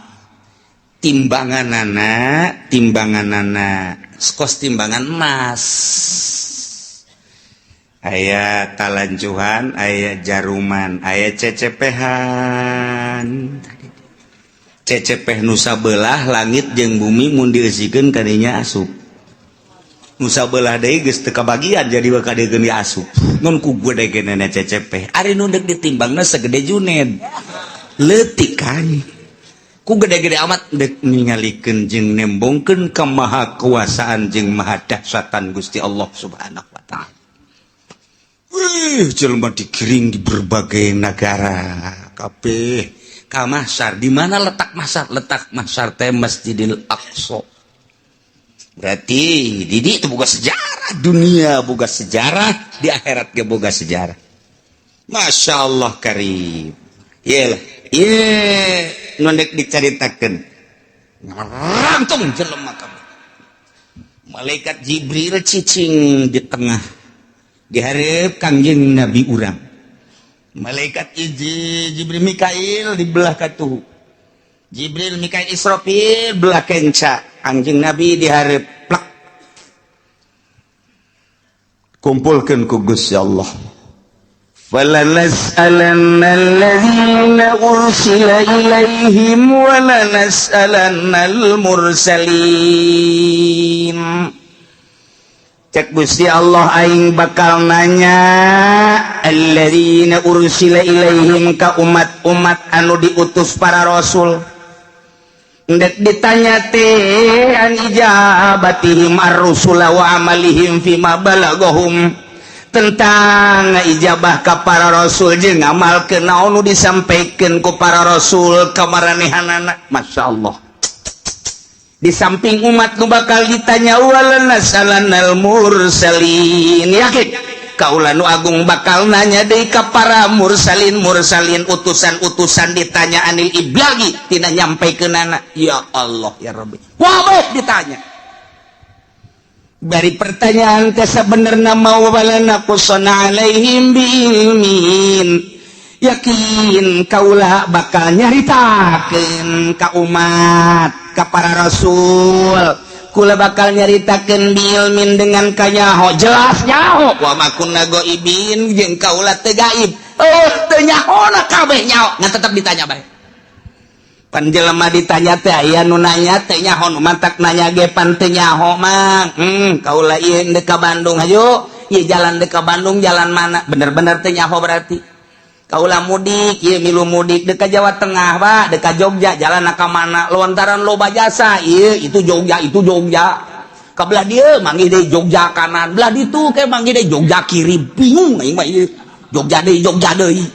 Timbanganana, timbanganana, kos timbangan emas. Aya talanjuhan, aya jaruman, aya cecepehan. Cecepeh nusa belah langit jeung bumi mun dieusikeun kadinya asup. Nusa belah deui geus teu kabagian jadi bakal dieun asup. Mun ku gede-gedena cecepeh, ari nu deuk ditimbangna segede Juned. Leutik kan. Ku gede-gede amat dek ningalikeun jeung nembongkeun kemahakuasaan jeung mahadahsyatan Gusti Allah Subhanahu wa taala. Wih, jelema digiring di berbagai negara kabeh ka mahsyar. Di mana letak mahsyar? Letak mahsyar teh Masjidil Aqsa. Berarti di itu boga sejarah dunia, boga sejarah di akhirat ge boga sejarah. Masya Allah karim. Iyalah, ieu nu dek dicaritakeun. Ngarangtung jelema kabeh. Malaikat Jibril cicing di tengah. Dihareup Kangjeng Nabi urang. Malaikat hiji Jibril Mikail di belah katuhu. Jibril Mikail Israfil belah kenca. Kangjeng Nabi dihareup plak. Kumpulkeun ku Gusti Allah. فَلَنَسْأَلَنَّ الَّذِينَ أُرْسِلَ إِلَيْهِمْ وَلَنَسْأَلَنَّ الْمُرْسَلِينَ. Cek Gusti Allah aing bakal nanya alladzina ursila ilaihim ka umat-umat anu diutus para rasul. Ndek ditanya teh an ijabatihim ar-rusula wa amalihim fima balagahum, tentang ijabah ka para rasul jeung ngamalkeun naon nu disampaikeun ku para rasul ka maranehanana. Masya Allah. Di samping umat nu bakal ditanya walanas'alannal mursalin, yakin kaula nu agung bakal nanya deui ka para mursalin mursalin utusan-utusan ditanya anil iblagi tina nyampaikeunana. Ya Allah ya Rabbi, wabeh ditanya. Dari pertanyaan ke sebenarnya mau walana qusana alaihim biilmin, yakin kaula bakal nyaritakeun ka umat ka para rasul, kula bakal nyaritakeun biilmin dengan kanyaho jelas nyaho wa ma kunna ghaibin jeung kaula teu gaib, oh teu nyahona kabeh nyaho ngan tetep ditanya bae. Pan jelema ditanya teh aya nu nanya teh nyaho, nu mantak nanya ge pan teu nyaho mang. Kaula ieu deuk ka Bandung, hayu ieu jalan deuk ka Bandung jalan mana, bener-bener teu nyaho berarti. Kaula mudik ieu milu mudik deuk ka Jawa Tengah Pak, deuk ka Jogja jalan ka mana, lontaran loba jasa ieu itu Jogja itu Jogja. Ka belah dieu manggih deui Jogja kanan, belah ditu ke manggih deui Jogja kiri, bingung aing mah ieu. Jogja deui Jogja deui.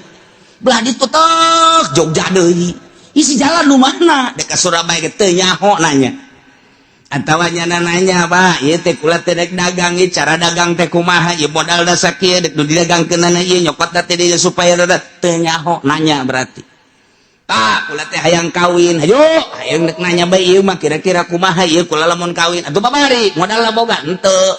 Belah ditu tek Jogja deui. Isi jalan nu mana? Dek ka Surabaya ge teu nyaho nanya. Atawa nyana nanya, Pak, ieu teh kula teh rek dagang ieu cara dagang teh kumaha, ieu modalna sakieu dek nu didagangkeunana ieu nyokotna teh dieu supaya teu nyaho nanya berarti. Pak, kula teh hayang kawin, hayu, hayang dek nanya bae ieu mah kira-kira kumaha ieu kula lamun kawin. Atuh babari, modalna boga henteu.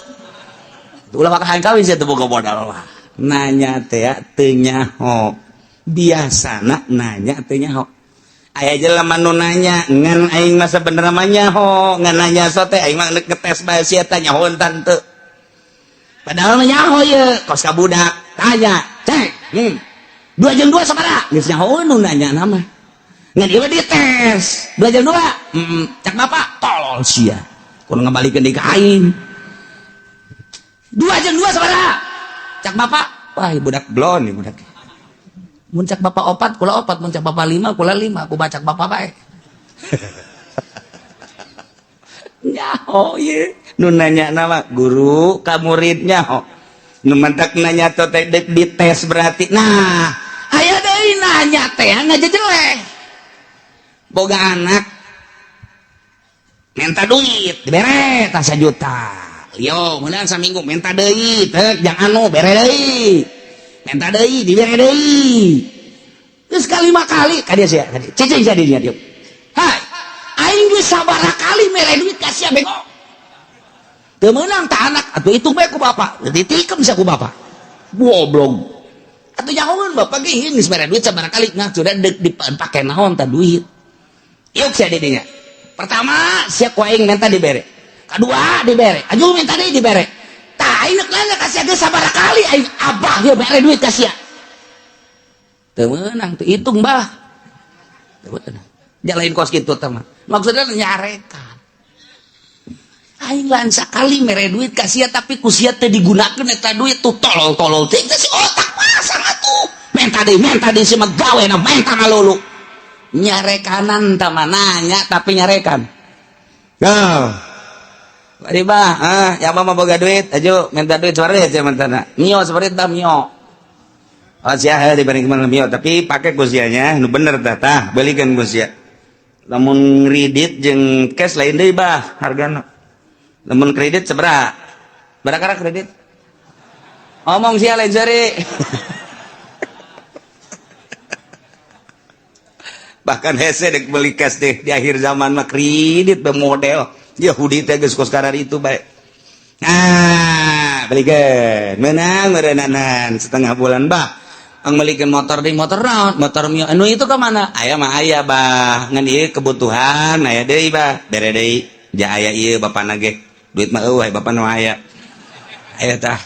Ulah bakal hayang kawin sia teu boga modal mah. Nanya teh teu nyaho. Biasana nanya teu nyaho. Aya jelema nu nanya ngan aing mah sabenerna mah nyaho, ngan nanya so teh aing mah ngetes bae sia teh nyaho teu. Padahal mah nyaho ieu, kos ka budak tanya, cek, 2 jeung 2 sabaraha? Geus nyaho nu nanya nama. Ngan ieu dites, 2 jeung 2, cak bapak tolol sia. Kudu ngabalikeun deui ka aing. 2 jeung 2 sabaraha? Cak bapak, wah budak blon ieu budak. Mun cak bapak 4, kula 4, mun cak bapak 5, kula 5, ku bacak bapak bae. Nyaho ieu nu nanya nama guru ka murid nyaho. Nu mantak nanya teh dek dites berarti. Nah, aya deui nanya teh ngajejeleh. Boga anak minta duit dibere tah 1 juta. Yo, meunang saminggu minta deui, teh jang anu bere deui. Minta deui dibere deui. Geus kalima kali ka dia sia, ka dia. Cicing sia di dinya dieu. Hai, aing geus sabaraha kali mere duit ka sia bego. Teu meunang tah anak, atuh hitung bae ku bapak. Ditikem sia ku bapak. Goblok. Atuh nyahoeun bapak ge geus mere duit sabaraha kali, nah sudah deuk dipake naon tah duit. Yuk sia di dinya. Pertama sia ku aing minta dibere. Kadua dibere. Aju minta deui dibere. Tah aing nanya ka sia geus sabaraha kali aing abah ieu mere duit ka sia. Teu meunang teu hitung bah. Teu meunang. Jalain kos kitu teh mah. Maksudna nyarekan. Aing lain sakali mere duit ka sia tapi ku sia teh digunakeun eta duit tuh tolol-tolol teh si otak pasang atuh. Menta deui si mah gawena menta ngalulu. Nyarekanan tah mah nanya tapi nyarekan. Yo. Bari bah, yang mama boga duit, aju minta duit separit ya mentana. Mio separit bah mio. Oh sia dibanding kemana mio, tapi pakai kusianya, nu bener tah tah, belikan kusia. Lamun kredit jeung cash lain deui bah hargana. Lamun kredit sabaraha? Berapa kredit? Omong sia lain seri. Bahkan hese dek beli cash deh di akhir zaman mah kredit be model. Yahudi teh geus kos karar itu bae. Nah, Belikeun menang meureunanan setengah bulan bah. Ang melikeun motor deui, motor naon? Motor Mio. Anu itu ka mana? Aya mah aya bah. Ngan ieu kebutuhan aya deui bah. Bere deui. Ja aya ieu bapana ge. Duit mah eueuh bapa nu aya. Aya tah.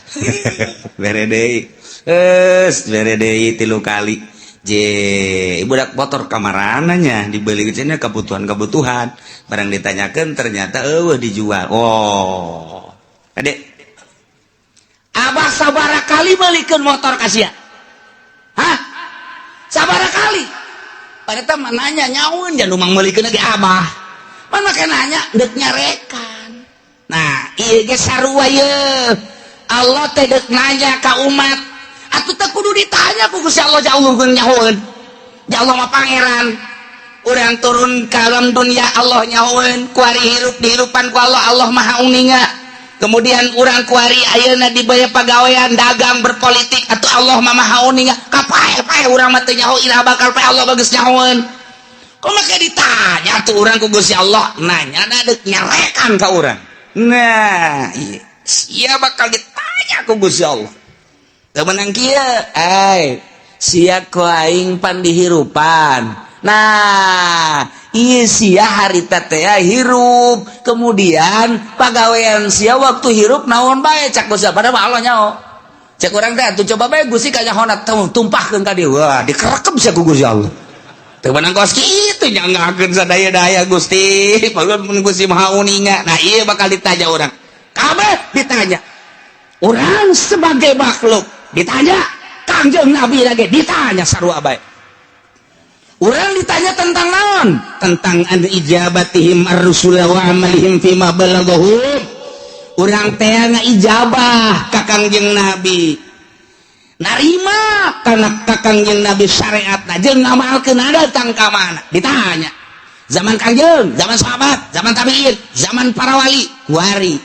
Bere deui. Geus bere deui 3 kali. Je budak motor kamarananya dibeli cenah kebutuhan-kebutuhan. Barang ditanyakeun ternyata eueuh dijual. Oh. Adek. Abah sabara kali melikeun motor ka sia? Hah? Sabara kali? Pada mah nanya nyaun jangan mang melikeun lagi abah. Mana make nanya deuk nyarekan. Nah, ieu ge sarua ye. Allah teh deuk nanya ka umat. Atuh teh kudu ditanya ku Gusti Allah, ja Allah nyahoeun. Ja Allah mah pangeran. Urang turun ka alam dunia Allah nyahoeun, kuari hirup dihirupan ku Allah, Allah maha uninga. Kemudian urang kuari ayeuna dibayar pagawean dagang berpolitik atau Allah mah maha uninga. Kapae-pae urang mah teu nyaho iraha bakal pae Allah bagus nyahoeun. Kok make ditanya tuh urang ku Gusti Allah, nanya deuk nyarekan ka urang. Nah, iya sia bakal ditanya ku Gusti Allah. Teu meunang kieu, ai sia ku aing pan dihirupan. Nah, iya sia harita teh hirup, kemudian pagawean sia waktu hirup naon bae cak Gusti padahal mah Allah nyaho. Cek urang teh atuh coba bae Gusti kanyahona tumpahkeun ka dieu. Wah, dikerekep sia ku Gusti Allah. Teu meunang kos kitu nyangakeun sadaya-daya Gusti, padahal mun Gusti Maha Uninga. Nah, iya bakal ditanya urang. Kabeh ditanya. Urang sebagai makhluk ditanya, Kangjeng Nabi lagi ditanya sarua bae. Urang ditanya tentang naon? Tentang an ijabatihim ar-rusula wa amalihim fima balaghahum. Urang teh ngaijabah ka Kangjeng Nabi. Narima kana ka Kangjeng Nabi syariatna jeung ngamalkeun datang ka mana? Ditanya. Zaman Kangjeng, zaman sahabat, zaman tabi'in, zaman para wali, kuari.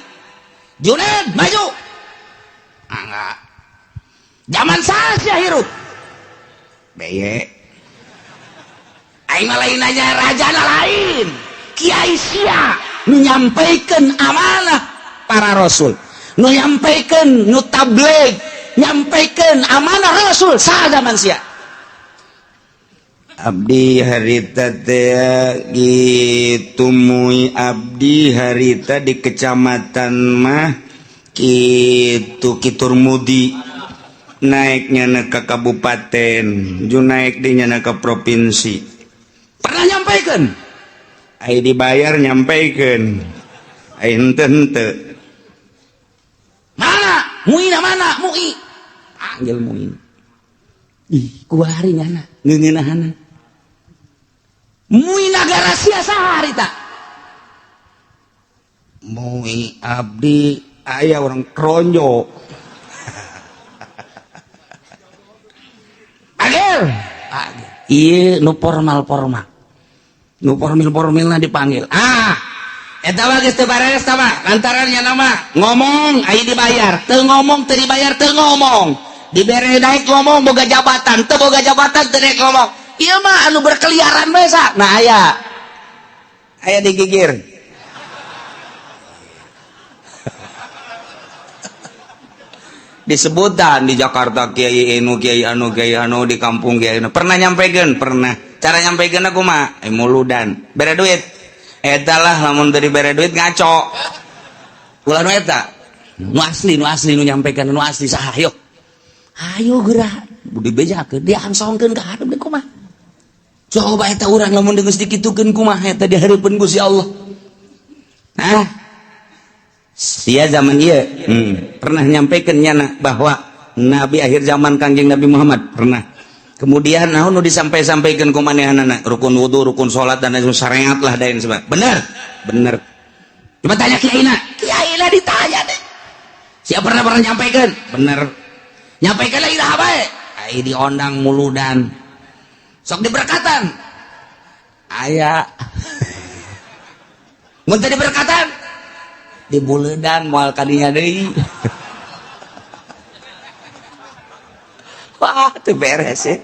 Juned maju. Enggak. Zaman saha hirup? Beye. Aing mah lain nanya raja lain. Kiai sia nu nyampaikan amanah para rasul, nu nyampaikan, nu tabligh, nyampaikan amanah rasul saha zaman sia? Abdi harita teh gitu mui abdi harita di kecamatan mah kitu kitur mudi naiknya ke kabupaten ju naik dinya ke provinsi. Pernah nyampaikan? Ai dibayar nyampaikan, ai henteu henteu. Mana? Muina mana? Mui. Panggil Muin. Ih, kuari nyana, ngeungeunahana. Mui nagara sia saha harita? Mui abdi aya orang kronjo. Panggil. Panggil. Ieu nu formal-formal. Nu formil-formilna dipanggil. Ah, eta mah geus teu bareres tah mah, lantaran nya nama ngomong aya dibayar, teu ngomong teu dibayar teu ngomong. Dibere naik ngomong boga jabatan, teu boga jabatan teu naik ngomong. Ieu mah anu berkeliaran bae sa. Nah aya. Aya digigir. Disebutan di Jakarta kiai anu kiai anu kiai anu di kampung kiai anu. Pernah nyampekeun? Pernah. Cara nyampekeun aku mah muludan. Bere duit. Eta lah lamun teu dibere duit ngaco. Ulah nu eta. Nu asli, nu asli nu nyampekeun nu asli saha ayo. Ayo geura. Dibejakeun, diangsongkeun ka hareup deui kumaha. Coba eta urang lamun geus dikitukeun kumaha eta di hareupeun Gusti Allah. Nah, sia zaman ieu pernah nyampaikan nyana bahwa nabi akhir zaman Kangjeng Nabi Muhammad pernah. Kemudian naon nu disampai-sampaikan ku manehanana rukun wudu, rukun salat dan lain syariat lah dan sebagainya. Bener? Bener. Coba tanya kiaina. Kiaina ditanya deh. Siapa pernah pernah nyampaikan? Bener. Nyampaikan lagi dah bae. Ai diondang muludan. Sok diberkatan. Aya. Mun teu diberkatan dibuledan moal kadinya deui. Wah, teu beres ya.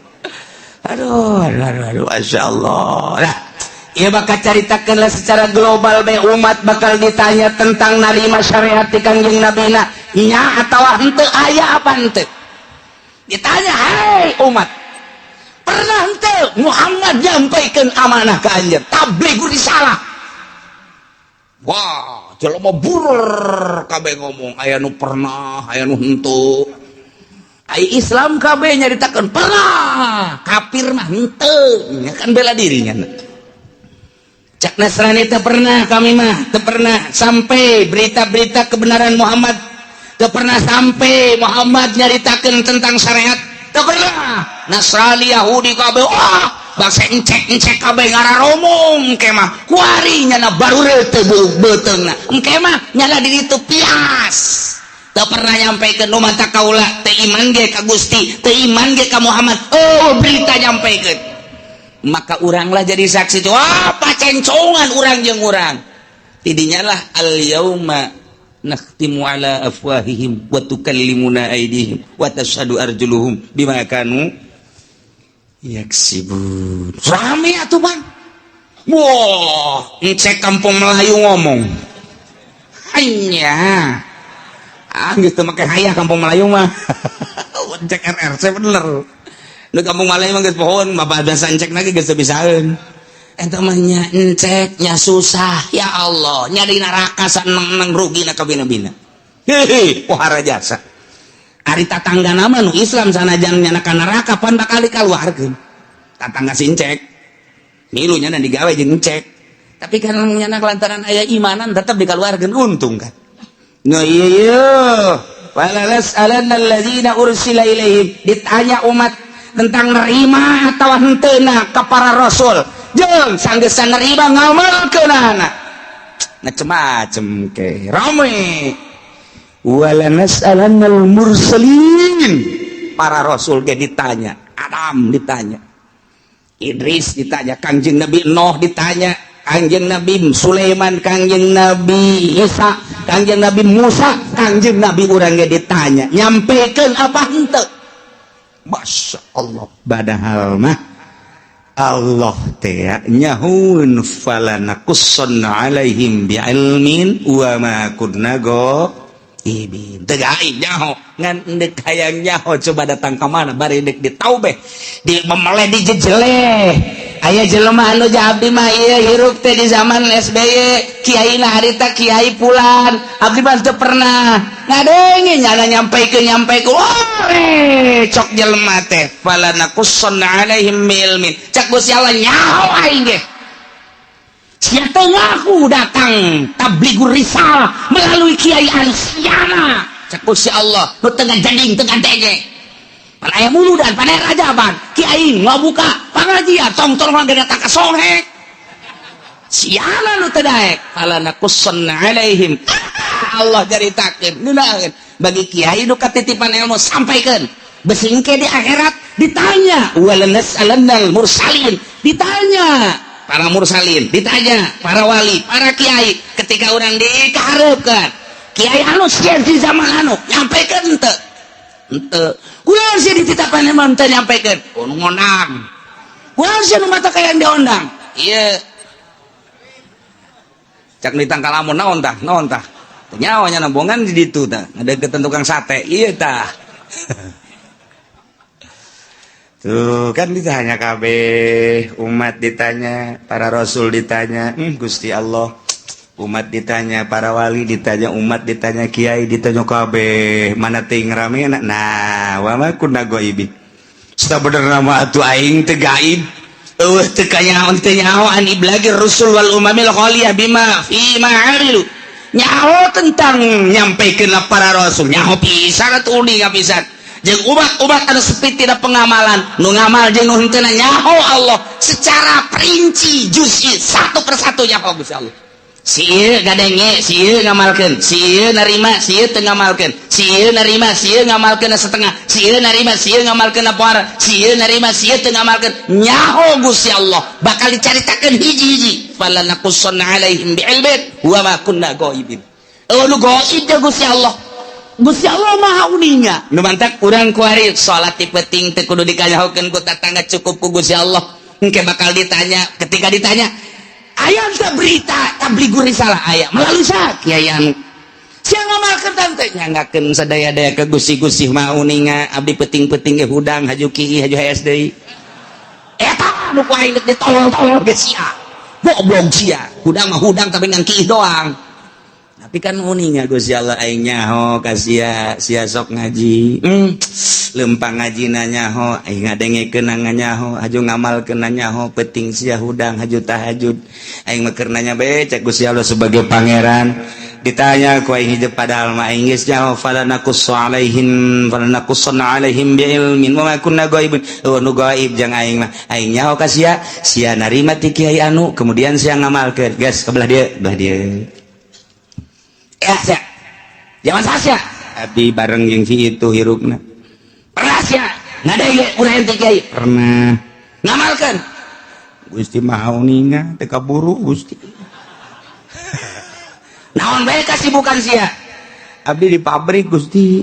Aduh, aduh, aduh, aduh, Masya Allah. Nah, ieu bakal caritakeun lah secara global bae umat bakal ditanya tentang narima syariat ti Kangjeng Nabina. Nya atawa henteu, aya apa henteu? Ditanya, "Hai umat, pernah henteu Muhammad nyampaikan amanah ka anjeun, tabligh risalah?" Wah, jelema burur kabeh ngomong, aya nu pernah, aya nu henteu. Ai Islam kabeh nyaritakeun pernah, kafir mah henteu, nya kan bela dirinya. Cak Nasrani, teu pernah kami mah, teu pernah sampai berita-berita kebenaran Muhammad, teu pernah sampai Muhammad nyaritakeun tentang syariat, teu pernah. Nasrani, Yahudi kabeh, wah, bangsa encek-encek kabeh ngararomong engke mah kuari nyana baru teu beuteungna, engke mah nyana di ditu pias. Teu pernah nyampaikan. Nu mata kaula teu iman ge ka Gusti, teu iman ge ka Muhammad. Oh, berita nyampaikan, maka uranglah jadi saksi. Wah, pacencongan urang jeung urang tidinya lah. Al yauma nakhtimu ala afwahihim wa tukallimuna aydihim wa tashhadu arjuluhum bima kanu yaksibun. Rame atuh, Bang. Wah, encek kampung Melayu ngomong hanya ah gitu, make hayah kampung Melayu mah. Encek RRC bener. Nu kampung Melayu mah geus pohon, bapak biasa encek lagi geus bisaeun. Eta mah nya encek nya susah, ya Allah, nya di neraka saneng-neng rugi na kabina-bina. Hehe, pohara jasa. Ari tatangga nama nu Islam sanajan nya ka neraka pan bakal dikaluarkeun. Tatangga si encek. Milu nya digawe jeung encek. Tapi karena nyana lantaran aya imanan tetap dikaluarkeun, untung kan. Nah, iya iya. Wala nas'alanna alladzina ursila ilaihim, ditanya umat tentang nerima atau henteu ka para rasul, jeung sanggeusna nerima ngamalkeunana macem-macem ke rame. Wala nas'alannal mursalin, para rasul ge ditanya. Adam ditanya, Idris ditanya, Kangjeng Nabi Nuh ditanya, Kangjeng Nabi Sulaiman, Kangjeng Nabi Isa, Kangjeng Nabi Musa, Kangjeng Nabi urang ge ditanya, nyampaikan apa henteu. Masya Allah, padahal mah Allah teh nyahun, fala naqussanna alaihim bi'ilmin wa ma kunna ghaibin. Teu gaib nyaho, ngan dek hayang nyaho coba datang ka mana bari dek ditaubeh, di memeleh, dijejeleh. Aya jelema anu abdi mah ieu hirup teh di zaman SBY, kiai na harita kiai pulan, abdi mah teu pernah ngadenge nyana nyampaikeun nyampaikeun. Wah, cok jelema teh, fala naqussanna alaihim ilmin. Cak Gusti Allah, nyaho aing ge sia teu ngaku datang tablighur risalah melalui kiai anu siana. Cak Gusti Allah, nu teu ngajading, teu ngadenge. Pan aya muludan, pan aya rajaban, kiai ngabuka pangajian, tong-tong mah datang ka songhek. Siana nu teu daek? Fala naqussanna alaihim, Allah caritakeun ngeunaheun. Bagi kiai nu katitipan ilmu, sampaikan. Besingke di akhirat ditanya, wala nas'alannal mursalin, ditanya para mursalin, ditanya para wali, para kiai. Ketika orang dikahareupeun kiai anu sia di zaman anu nyampaikan henteu, henteu kunaon sia dititapan emang teu nyampaikan? Oh, nu ngondang kunaon sia, nu mata kayak diondang iya. Cak di tangkal lamun naon tah, naon tah, teu nyawa nya nambongan di ditu tah, ngadeukeutan tukang sate iya tah. Tuh kan ditanya kabeh, umat ditanya, para rasul ditanya, Gusti Allah, umat ditanya, para wali ditanya, umat ditanya, kiai ditanya kabeh, mana ting rame. Nah, wa ma kunna ghaibin. Sabenerna mah atuh aing teu gaib. Eueuh, teu kanyahoan, teu nyahoan iblagir rusul wal umamil khaliyah bima fi ma amilu. Nyaho tentang nyampaikeun para rasul, nyaho pisan atuh, uninga pisan. Jeung umat-umat anu sepi tina pengamalan, nu ngamal jeung nu henteu, nyaho Allah secara perinci, juz'i, satu persatu nyaho Gusti Allah. Si ieu ngadenge, si ieu ngamalkeun, si ieu narima, si ieu teu ngamalkeun, si ieu narima, si ieu ngamalkeun setengah, si ieu narima, si ieu ngamalkeun apa, si ieu narima, si ieu teu ngamalkeun. Nyaho Gusti Allah bakal dicaritakeun hiji-hiji. Fala naqussanna alaihim bi'ilmin wa ma kunna ghaibin. Oh, nu gaib teh Gusti Allah. Gusti Allah Maha uninga. Nu mantak urang kuari salat ti penting teu kudu dikanyahokeun ku tatangga, cukup ku Gusti Allah. Engke bakal ditanya. Ketika ditanya, aya teu berita tablighur risalah? Aya. Melalui sa kiai anu. Sia ngamalkeun tante nyanggakeun sadaya-daya ke gusi-gusi mah uninga abdi peting-peting ge hudang haju kiih haju hees deui. Eta nu ku aing deuk ditolol-tolol ge sia. Goblok sia. Hudang mah hudang tapi ngan kiih doang. Tapi kan uninga Gusti Allah aing nyaho ka sia, sia sok ngaji. Lempang ngaji nyaho aing ngadengekeun nyaho haju ngamalkeun nyaho peting sia hudang haju tahajud. Aing mah keur nanya bae cek Gusti Allah sebagai pangeran. Ditanya ku aing hijab padahal mah aing geus nyaho fala naqussu alaihim fala naqussanna alaihim bi ilmin wa ma kunna ghaibin. Oh, nu gaib jang aing mah. Aing nyaho ka sia, sia narima ti kiai anu kemudian sia ngamalkeun. Geus ke belah dieu, belah dieu. Ya, sia. Jangan sia. Abdi bareng jeung si itu hirupna. Pernah sia ngadenge urang ti kiai? Pernah. Ngamalkeun. Gusti Maha uninga teu kaburu Gusti. Naon bae kasibukan sia? Abdi di pabrik Gusti.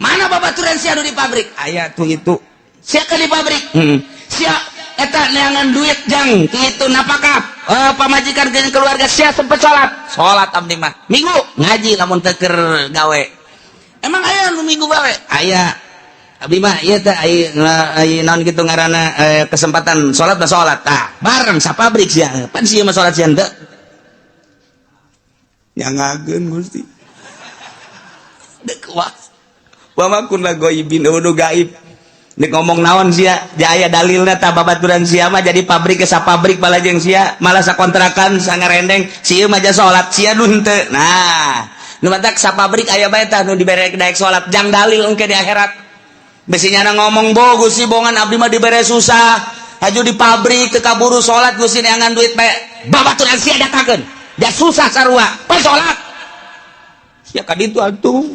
Mana babaturan sia nu di pabrik? Aya tuh itu. Sia ke di pabrik? Hmm. Sia eta neangan duit jang kitu napakah? Oh, pamajikan jeung keluarga sia sempet salat. Salat abdi mah. Minggu ngaji lamun teu keur gawe. Emang aya nu minggu gawe? Aya. Abdi mah ieu teh ai naon kitu ngaranna kesempatan salat mah salat. Tah, bareng sa pabrik sia. Pan sia mah salat sia henteu. Nyangakeun Gusti. Dek was. Wa ma kunna ghaibin nu gaib. Dek ngomong naon sia, jaya dalilna tah babaturan sia mah jadi pabrik ke pabrik balajeng sia, malah sakontrakan sangarendeng, sia mah ja salat sia nu henteu. Nah, nu matak sa pabrik aya bae tah nu dibere daek salat jang dalil engke di akhirat. Besi nyana ngomong bo Gusti bongan abdi mah dibere susah. Haju di pabrik teu kaburu salat Gusti neangan duit bae. Babaturan sia datangkeun. Ja susah sarua, pan salat. Sia ka ditu atuh.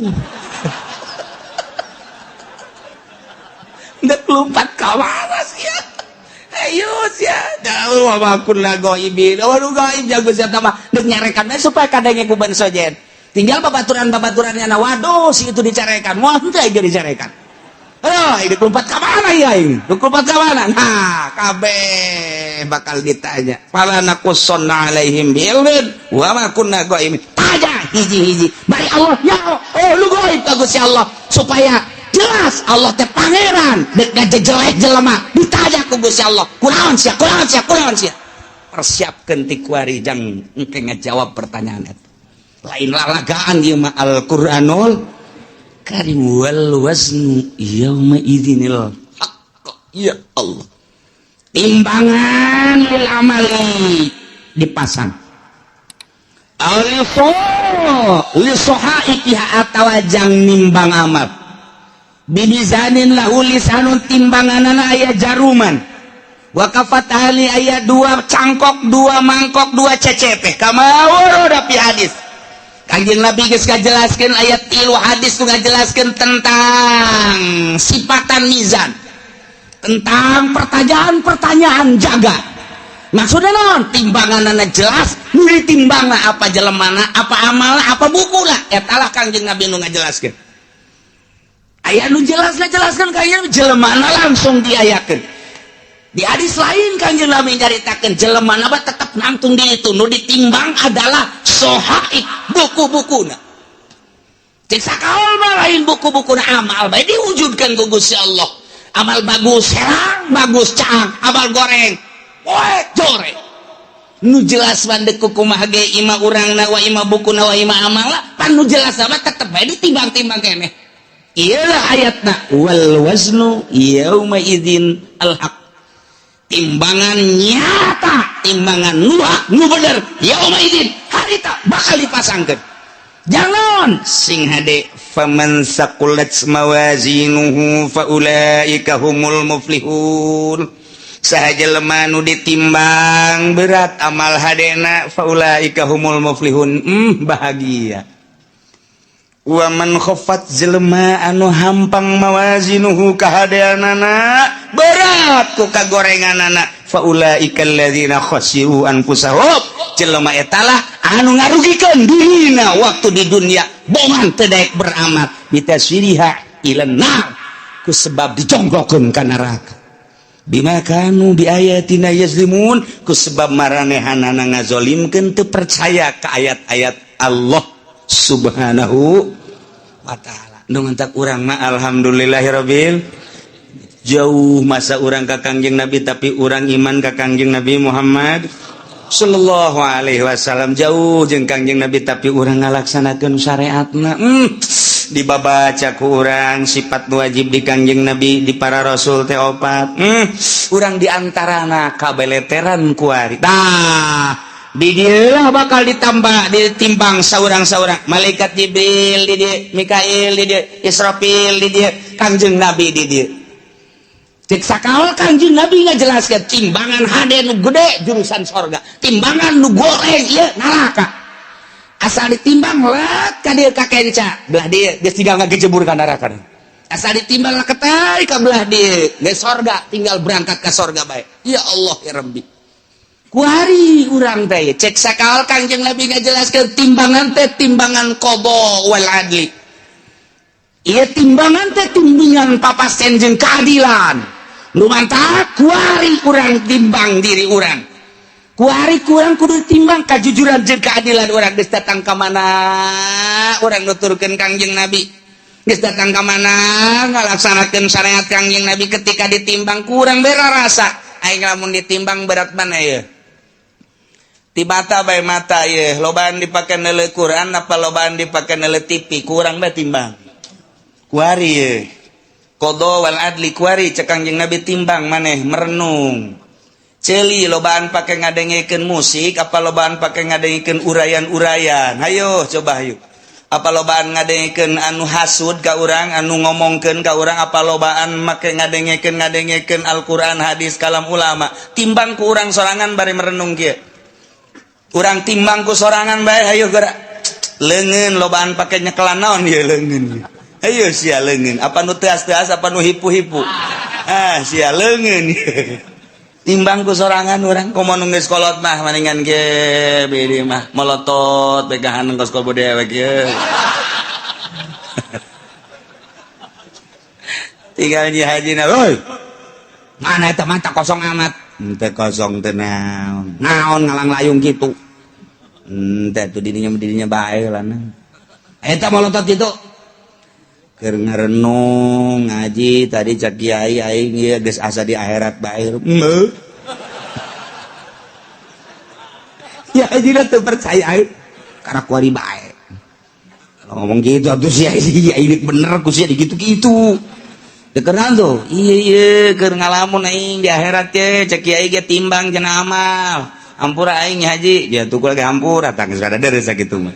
Dek lompat ka mana sia? Ayo sia. Jauh wa kunna ghaibin. Waduh gaib jago sia mah dek nyarekan bae supaya kadenge ku ban sojen. Tinggal babaturan-babaturannya na waduh si itu dicarekan. Wah henteu aing dicarekan. Ah, ini lompat ka mana ya ini? Lompat ka mana? Nah, kabeh bakal ditanya. Fala naqussanna alaihim bi'ilmin wa ma kunna ghaibin. Tanya hiji-hiji. Bari Allah ya oh lu gaib ka Gusti Allah supaya jelas Allah teh pangeran dek ngajejelek jelema ditanya ku Gusti Allah. Kunaon sia? Kunaon sia? Kunaon sia? Persiapkeun ti kuari jang engke ngajawab pertanyaan eta. Lain lalagaan ieu mah Al-Qur'anul Karim wal waznu yauma idzinil haqq. Ya Allah. Timbangan lil amali dipasang. Aliso lisohaikiha atawa jang nimbang amal. Bimizanin lahu lisanun timbanganana aya jaruman. Wa kafatani aya dua cangkok, dua mangkok, dua cecepe. Kama warada fi hadis. Kanjeng Nabi geus ngajelaskeun ayat tilu hadis nu ngajelaskeun tentang sifatan mizan, tentang pertanyaan-pertanyaan jaga. Maksudnya naon? Timbanganana jelas, nu ditimbangna apa jelemana, apa amalna, apa bukuna. Eta lah Kanjeng Nabi nu ngajelaskeun. Aya nu jelas ngajelaskeun kayaknya jelemana langsung diayakeun. Di hadis lain Kanjeng Nabi nyaritakeun jelemana mah tetep nangtung di itu, nu ditimbang adalah sohaib buku-bukuna. Cek sakaol mah lain buku-bukuna amal bae diwujudkan ku Gusti Allah. Amal bagus herang, bagus caang, amal goreng poek joreng. Nu jelas mandek kumaha ge ima urangna wa ima bukuna wa ima amala, pan nu jelas mah tetep bae ditimbang-timbang keneh. Ieu ayatna wal waznu yauma idzin al haq. Timbangan nyata, timbangan nu hak, nu bener, yauma idzin harita bakal dipasangkeun. Jangan sing hade faman saqulat mawazinuhu faulaika humul muflihun. Saha jelema nu ditimbang berat amal hadena faulaika humul muflihun. Bahagia. Wa man khaffat jelema anu hampang mawazinuhu kahadeanana berat ku kagorenganana faulaika alladzina khasiru anfusahum. Jelema eta lah anu ngarugikeun dirina waktu di dunia bongan teu daek beramal bitaswiriha ilan nar ku sebab dijonggokeun ka neraka bima kanu biayatina yazlimun ku sebab maranehanana ngazolimkeun teu percaya ka ayat-ayat Allah Subhanahu wa ta'ala. Nu ngentak urang mah alhamdulillahirabbil jauh masa urang ka Kangjeng Nabi, tapi urang iman ka Kangjeng Nabi Muhammad sallallahu alaihi wasallam. Jauh jeung Kangjeng Nabi, tapi urang ngalaksanakeun syariatna. Dibabaca ku urang sifat wajib di Kangjeng Nabi, di para rasul teh opat. Urang diantarana kabeleteran kuari. Tah, di dieu bakal ditambah, ditimbang saurang-saurang. Malaikat Jibril di dieu, Mikail di dieu, Israfil di dieu, Kangjeng Nabi di dieu. Cek sakaol Kangjeng Nabi ngajelaskeun timbangan hade nu gede jurusan sorga, timbangan nu goreng ieu neraka. Asal ditimbang let ka dieu ka kenca, belah dieu geus tinggal ngagejebur ka neraka. Asal ditimbang ketai ka belah dieu geus sorga, tinggal berangkat ka sorga bae. Ya Allah ya Rabbi. Kuari urang teh cek sakaol Kangjeng Nabi ngajelaskeun timbangan teh timbangan qada wal adli. Ieu timbangan teh timbangan papasen jeung keadilan. Nu mantap kuari urang timbang diri urang. Kuari kurang kudu timbang kajujuran jeung keadilan urang. Geus datang ka mana urang nuturkeun Kangjeng Nabi, geus datang ka mana ngalaksanakeun syariat Kangjeng Nabi. Ketika ditimbang kurang bera rasa aing lamun ditimbang berat mana ye ti mata bae mata ye lobaan dipake neuleuh Quran apa lobaan dipake neuleuh TV, kurang bae timbang kuari ye. Qada wal adli kuari cek Kangjeng Nabi timbang maneh merenung. Ceuli lobaan pake ngadengekeun musik apa lobaan pake ngadengekeun urayan-urayan? Hayo coba hayu. Apa lobaan ngadengekeun anu hasud ka urang, anu ngomongkeun ka urang, apa lobaan make ngadengekeun Al-Qur'an, hadis, kalam ulama? Timbang ku urang sorangan bari merenung kieu. Urang timbang ku sorangan bae hayu geura. Leungeun lobaan pake nyekelan naon ieu leungeun? Ayo sia leungeun, apa nu teas-teas apa nu hipu-hipu? Ah sia leungeun. Timbang ku sorangan urang komo nu geus kolot mah maningan ge bedi mah melotot begahan kos kobo dewek ye. Tinggal nyi haji na, "Woi. Mana eta mata kosong amat?" Henteu kosong teh naon. Naon ngalang layung kitu? Henteu tuh didinya bae lah. Eta melotot kitu. Keur ngarenung ngaji tadi cak kiai aing ieu geus asa di akhirat bae. Ya haji teu percaya aing. Karena kuari bae. Kalau ngomong gitu atuh sia ini bener ku sia digitu-gitu. Dekeran tuh. Iya iya keur ngalamun aing di akhirat ye cak kiai ge timbang cenah amal. Hampura aing haji, ya tuh kula ge hampura tah geus kada deres sakitu mah.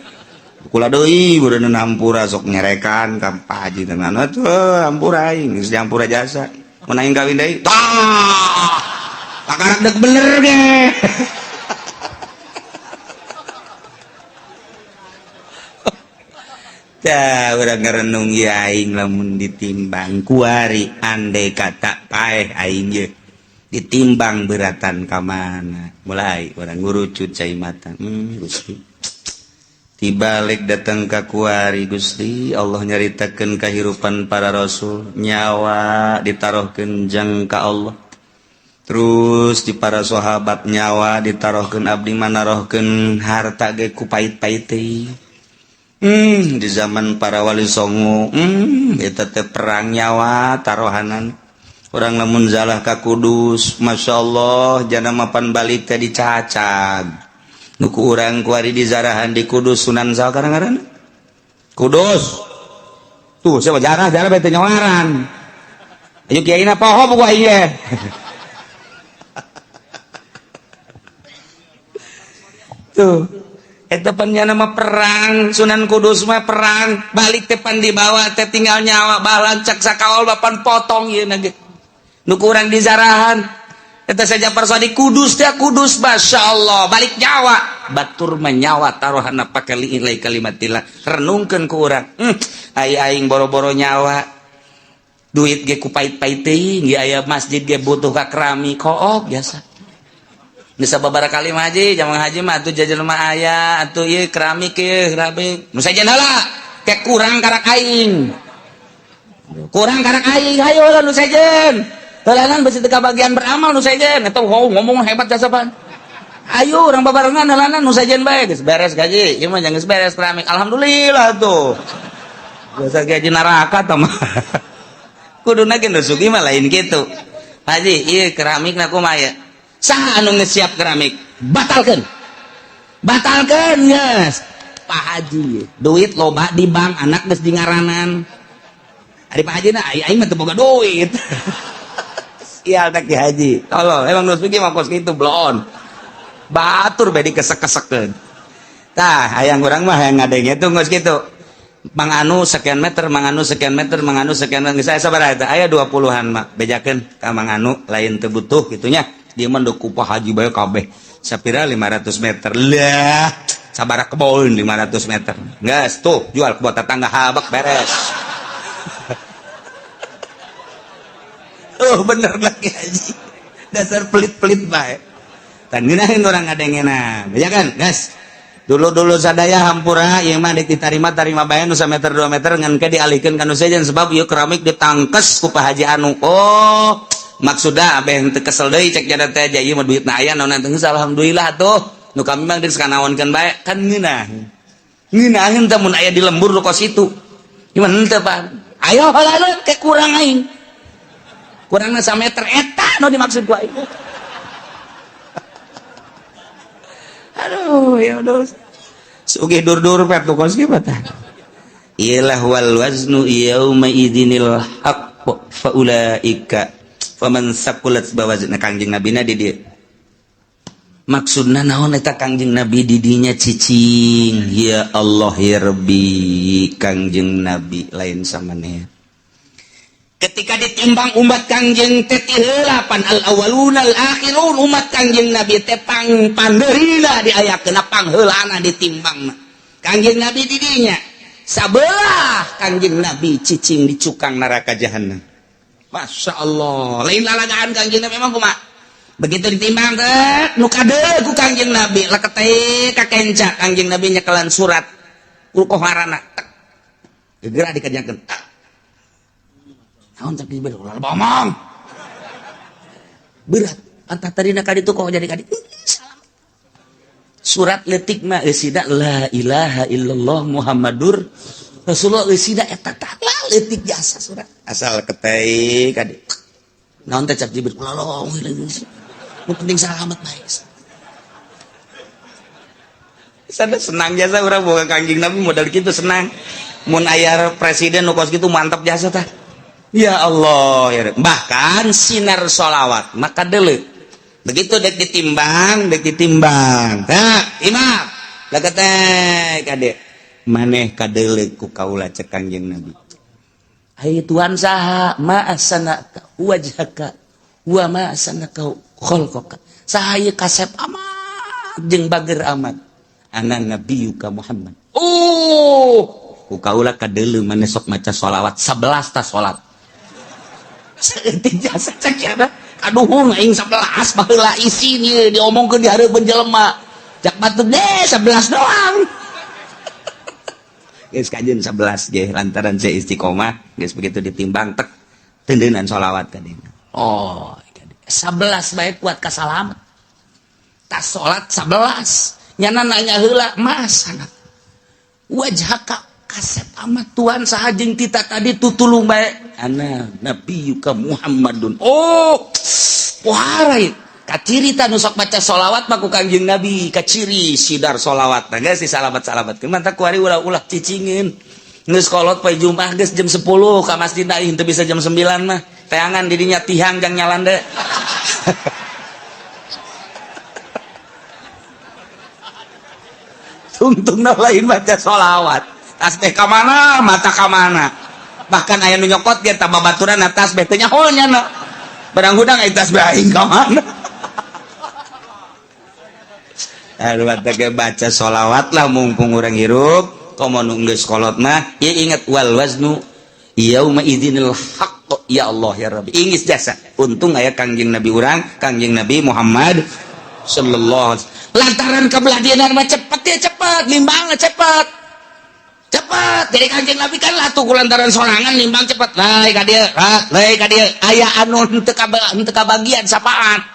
Kula deui beureun hampura sok nyerekan ka Pak Haji tenan atuh hampura aing geus dihampura jasa. Mun aing kawin deui tah. Kakarak dek bener ge. Tah urang ngarenung ieu aing lamun ditimbang kuari andai kata paeh aing ye ditimbang beratan ka mana. Mulai urang ngurucut cai mata. Gusti. Dibalik datang ka kuari Gusti Allah nyaritakeun kahirupan para rasul, nyawa ditaruhkeun jang ka Allah. Terus di para sahabat nyawa ditaruhkeun, abdi manarohkeun harta ge ku pait-pait teh. Di zaman para wali songo, eta teh perang nyawa taruhanan. Urang lamun zalah ka Kudus, masyaallah jana mapan balik teh dicacag. Nuku urang kuari di zarahan di Kudus Sunan saha ngaranna? Kudus. Tuh siapa jarah-jarah bae teh nyawaran. Ayo kiai na poho buku aing ye. Tuh. Eta pan nya nama perang Sunan Kudus mah perang, balik teh pan dibawa teh tinggal nyawa balancak sakaol bapan potong ieu na ge. Nu ku urang di zarahan. Eta saja persadi Kudus teh Kudus masyaallah balik nyawa batur menyawa taruhana pake liilai kalimatillah renungkeun ku urang. Ai aing boro-boro nyawa duit ge ku pait-pait teuing ge aya masjid ge butuh ka keramik kook biasa. Geus sababaraha kali mah haji jaman haji mah atuh jajan mah aya atuh ieu keramik ieu keramik nu sajen heula ke kurang karak aing. Kurang karak aing hayo lah nu sejen. Heulaan besi teu kabagian beramal nu sejen eta ngomong hebat jasa pan. Ayo urang babarengan heulana nu sajen bae geus beres gaji. Ieu mah geus beres keramik. Alhamdulillah tuh. Biasa gaji neraka tah mah. Kuduna ge nu sugih mah lain kitu. Haji, ieu keramikna kumaha ya? Saha anu geus siap keramik? Batalkeun. Batalkeun geus. Pak Haji, duit loba di bank, anak geus di ngaranan. Ari Pak Haji na aing mah teu boga duit. Sial tak Ki Haji. Tolong, emang nu sugih mah kos kitu bloon. Batur bae dikesek-kesekeun. Tah, hayang urang mah hayang ngadenge tuh geus kitu. Mang Anu sekian meter, Mang Anu sekian meter, Mang Anu sekian meter. Geus aya sabaraha eta? Aya 20-an mah. Bejakeun ka Mang Anu lain teu butuh kitu nya. Dia mah ku Pak Haji bae kabeh. Sapira 500 meter. Lah, sabaraha kebon 500 meter. Geus tuh jual kebon tetangga habak beres. Oh bener lagi Haji. Dasar pelit-pelit bae. Tah ngeunaheun urang ngadengena. Ya kan, gas. Dulu-dulu sadaya hampura ieu mah dek ditarima-tarima bae nu sameter 2 meter ngan ke dialihkeun ka nu sejen sebab ieu keramik ditangkes ku Pak Haji anu. Oh, maksudna abeh teu kesel deui cek jada teh ieu mah duitna aya naon teh geus alhamdulillah tuh. Nu kami mah geus kanaonkeun bae kan ngeunah. Ngeunaheun teh mun aya di lembur nu kos itu. Gimana henteu Pak? Ayo heula ke kurang aing. Kurangna sameter eta nu dimaksud ku aing. Aduh, ya udah. Sugih dur-dur pet tuh kos kieu tah. Iyalah wal waznu yauma idzinil haqq fa ulaika faman saqulat bawazna Kangjeng Nabi na di dieu. Maksudna naon eta Kangjeng Nabi di dinya cicing? Ya Allah ya Rabbi, Kangjeng Nabi lain samaneh. Ketika ditimbang umat Kangjeng teh tiheula pan al awwaluna al akhirun umat Kangjeng Nabi teh pang pandeurina diayakeun pangheulana ditimbang. Kangjeng Nabi di dinya sabelah Kangjeng Nabi cicing di cukang neraka jahanam. Masya Allah, lain lalagaan Kangjeng Nabi emang kumaha? Begitu ditimbang teh nu kade ku Kangjeng Nabi lekete ka kenca Kangjeng Nabi nyekelan surat ku koharana tek. Geura dikerjakeun. Naon cak Jibril ulah bomong. Berat. Antah tadina ka ditu kok jadi ka ditu. Salam. Surat leutik mah eusida la ilaha illallah Muhammadur Rasulullah eusida eta tah leutik jasa surat. Asal ketei ka ditu. Naon teh cak Jibril ulah long. Nu penting salamet bae. Sana senang jasa urang boga Kangjeng Nabi modal kitu senang. Mun aya presiden nu kos kitu mantap jasa tah. Ya Allah, ya Rabbi. Bahkan sinar sholawat maka deuleu. Begitu dek ditimbang, dek ditimbang. Tah, imam. Leketek kade. Maneh kadeuleu ku kaula cek Kangjeng Nabi. Ai Tuhan saha ma asanaka wajhaka wa ma asanaka khalqaka. Saha ieu kasep amat jeung bager amat. Ana nabiyuka Muhammad. Oh, ku kaula kadeuleu maneh sok maca sholawat 11 ta salat. Saeutik jasa cek ya kaduhung aing 11 baheula isin ieu diomongkeun di hareupeun jelema. Cak batur deh 11 doang. Geus kajeun 11 ge lantaran saya istiqomah geus begitu ditimbang tek tendeunan sholawat ka dieu. Oh, 11 bae kuat ka salamet. Tas salat 11 nyana nanya heula mas anak. Wajhaka kasep amat Tuhan saha jeung tita tadi tutulung bae. Ana nabiyuka Muhammadun. Oh, pohara ieu. Kaciri ta nu sok maca sholawat mah ku Kangjeng Nabi, kaciri sidar sholawat. Nah geus disalamat-salamatkeun. Mantap kuari ulah-ulah cicingeun. Geus kolot poe Jumat geus jam 10 ka masjid aing teu bisa jam 9 mah. Teangan di dinya tihang jang nyalande. Tungtungna lain maca sholawat. Tasbih ka mana, mata ka mana. Bahkan aya nu nyokot ge tambah baturan tasbih teh nyaho nya. Barang hudang aya tasbih aing ka mana. Aduh teh baca sholawat lah mumpung urang hirup, komo nu geus kolot mah ieu inget wal waznu yauma idzinil haqq ya Allah ya Rabbi. Ingis jasa. Untung aya Kangjeng Nabi urang, Kangjeng Nabi Muhammad sallallahu alaihi wasallam. Lantaran kabelah dieuna mah cepet ya cepet, limbangna cepet. Cepet. Jadi Kangjeng Nabi kan lah tuh lantaran sorangan limbang cepet. Lae ka dieu, lae ka dieu. Aya anu henteu kabagian sapaat.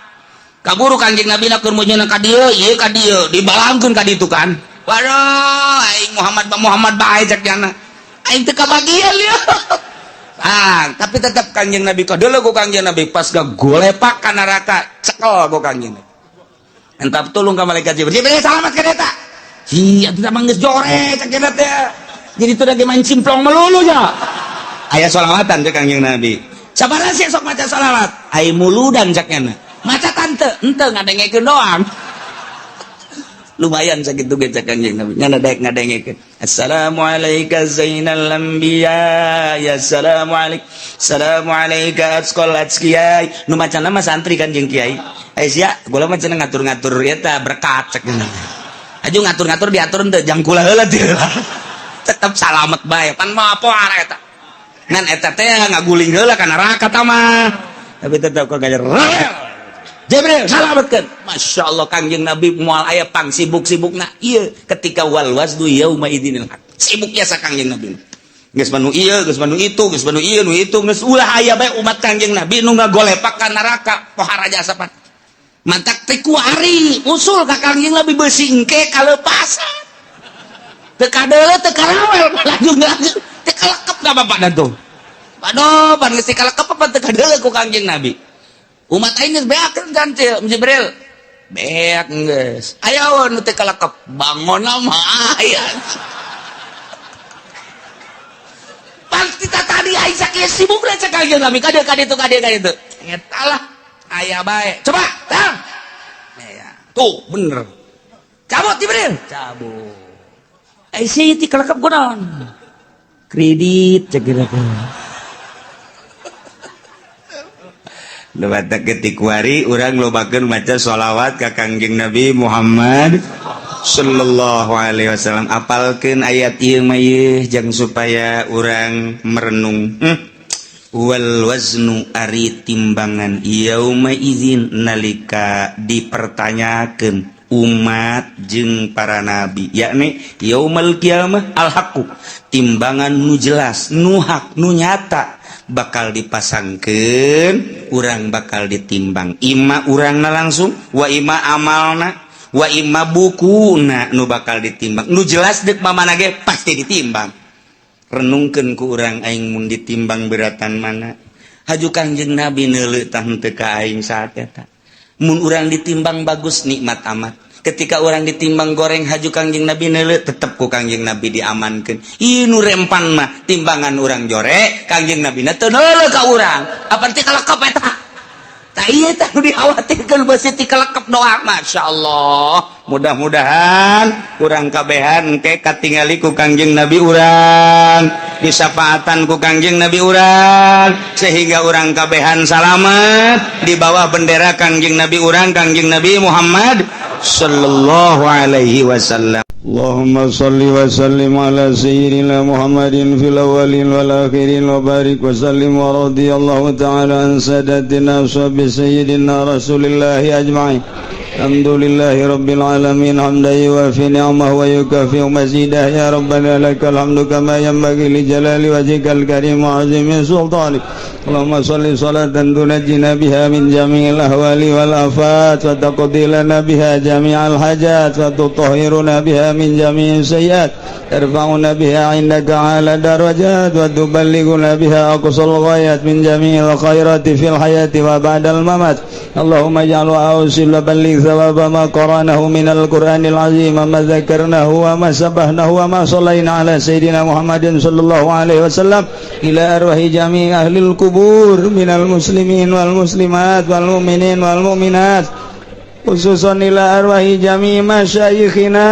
Kaburu Kangjeng Nabi na keur meunyeuna ka dieu, ieu ka dieu, dibalangkeun ka ditu kan. Waduh, aing Muhammad ba Muhammad bae cek jana. Aing teu kabagian ieu. Ah, tapi tetap Kangjeng Nabi kadeuleu ku Kangjeng Nabi pas golepak ka neraka, cekel ku Kangjeng Nabi. Entap tulung ka malaikat Jibril. Jibril salamat ka eta. Hi, atuh mah geus jore cek jana teh. Jadi itu lagi main cimplong melulu ya. Aya sholawatan cek Kangjeng Nabi. Sabaraha sih sok maca sholawat? Ai muludan cek nyana. Maca tante, ente ngadengekeun doang. Lumayan sakitu ge cek Kangjeng Nabi. Nyana daek ngadengekeun. Assalamualaikum zainal anbiya. Ya assalamualaikum. Assalamualaikum atqal atqiyai. Nu macana mah santri kan jeung kiai. Ai sia, gula mah cenah ngatur-ngatur eta berkat cek nyana. Aju ngatur-ngatur diatur henteu jang kula heula teu. Tetep salamet bae pan mah poar eta. Ngan eta teh ngaguling heula ka neraka ta mah. Tapi tetep kok gajer. Jibril salametkeun. Masya Allah Kangjeng Nabi moal aya pang sibuk-sibukna ieu ketika wal waznu yauma idzinil haq. Sibuk biasa Kangjeng Nabi. Geus manu ieu, geus manu itu, geus manu ieu, nu itu, geus ulah aya bae umat Kangjeng Nabi nu ngagolepak ka neraka pohara jasa pan. Mantak teh kuari usul ka Kangjeng Nabi beusi engke kalepasan. Teu kadeuleu teu karawel laju laju teu kalekep ka bapak tuh. Aduh, pan geus teu kalekep apa teu kadeuleu ku Kangjeng Nabi. Umat aing geus beak kan Jibril. Beak geus. Aya nu teu kalekep bangon mah aya. Pasti tadi aing sakieu sibuk da cek Kangjeng Nabi ka dieu ka ditu ka dieu ka ditu. Eta lah aya bae. Coba, tang. Ya, tuh bener. Cabut Jibril. Cabut. Ai sih ti kalekep kunaon? Kredit cek kira. Lewat ketik wari urang lobakeun maca sholawat ka Kangjeng Nabi Muhammad sallallahu alaihi wasallam. Apalkeun ayat ieu mah ieu jang supaya urang merenung. Wal waznu ari timbangan yauma idzin nalika dipertanyakeun umat jeung para nabi, yakni yaumal kiamah al haqqu, timbangan nu jelas, nu hak, nu nyata bakal dipasangkeun, urang bakal ditimbang ima urangna langsung wa ima amalna wa ima bukuna nu bakal ditimbang. Nu jelas deuk mamana ge pasti ditimbang. Renungkeun ku urang aing mun ditimbang beratan mana. Haju Kangjeng Nabi neuleuh tah henteu ka aing saat eta. Mun urang ditimbang bagus nikmat amat. Ketika orang ditimbang goreng haju Kangjeng Nabi neuleuh tetep ku Kangjeng Nabi diamankeun. Ieu nu rempan mah timbangan urang jore, Kangjeng Nabi na teu neuleuh ka urang. Apa teh kalekep eta? Tah ieu tah nu dikhawatirkeun beusi ti kalekep doa. Masyaallah. Mudah-mudahan urang kabehan engke katingali ku Kangjeng Nabi urang, disafaatan ku Kangjeng Nabi urang, sehingga urang kabehan salamet di bawah bendera Kangjeng Nabi urang, Kangjeng Nabi Muhammad sallallahu alaihi wasallam. Allahumma salli wa sallim ala sayyidina Muhammadin fil awwalin wal akhirin wa barik wa sallim wa radiyallahu ta'ala an sadatina ashabi sayyidina Rasulillahi ajma'in. Alhamdulillahi rabbil alamin hamdan yuwafi ni'amahu wa yukafi mazidah. Ya rabbana lakal hamdu kama yanbaghi li jalali wajhikal karim wa azimi sultanik. Allahumma salli salatan tunajjina biha min jami'il ahwali wal afat wa taqdi lana biha jami'al hajat wa tutahhiruna biha min jami'is sayyiat tarfa'una biha 'indaka 'ala darajat wa tuballighuna biha aqsal ghayat min jami'il khairati fil hayati wa ba'dal mamat. Allahumma ij'al wa awsil wa balligh thawaba ma qara'nahu minal Qur'anil azim ma dzakarnahu wa ma sabbahnahu wa ma shallaina ala sayyidina Muhammadin sallallahu alaihi wasallam ila arwahi jami' ahlil kubur minal muslimin wal muslimat wal mu'minin wal mu'minat khususan ila arwahi jami' masyayikhina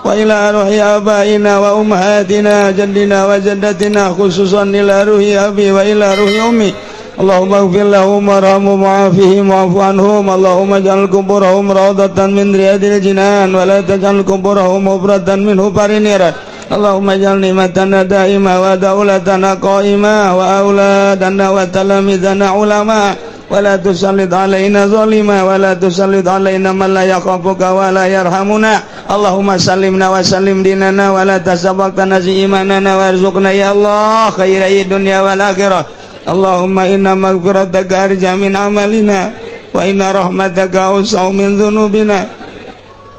wa ila arwahi abaina wa ummahatina jaddina wa jaddatina khususan ila ruhi abi wa ila ruhi ummi. Allahumma ighfir lahum warhamhum wa'afihim wa'fu anhum. Allahumma ij'al kuburahum rawdatan min riyadil jinan wa la taj'al kuburahum hubratan min hufarin niran. Allahumma ij'al ni'matana daimah wa daulatana qa'imah wa auladana wa talamizana ulama wa la tusallit alaina zalima wa la tusallit alaina man la yakhafuka wa la yarhamuna. Allahumma sallimna wa sallim dinana wa la tasabaqtana imanana warzuqna ya Allah khairai dunya wal akhirah. Allahumma inna maghfirataka arja min amalina Wa inna rahmataka awsa'u min dzunubina.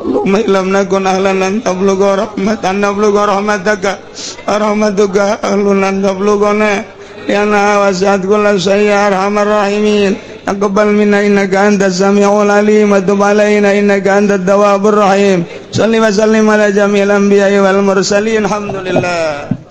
Allahumma illam nakun ahlan an tablugha rahmatan nablugha rahmataka rahmatuka ahlun an tablughana lianna wasi'at kulla syai'in ya arhamar rahimin. Taqabbal minna innaka antas samiul alim wa tub alaina innaka antat tawwabur rahim. Shalli wa sallim ala jami'il anbiya'i wal mursalin. Alhamdulillah.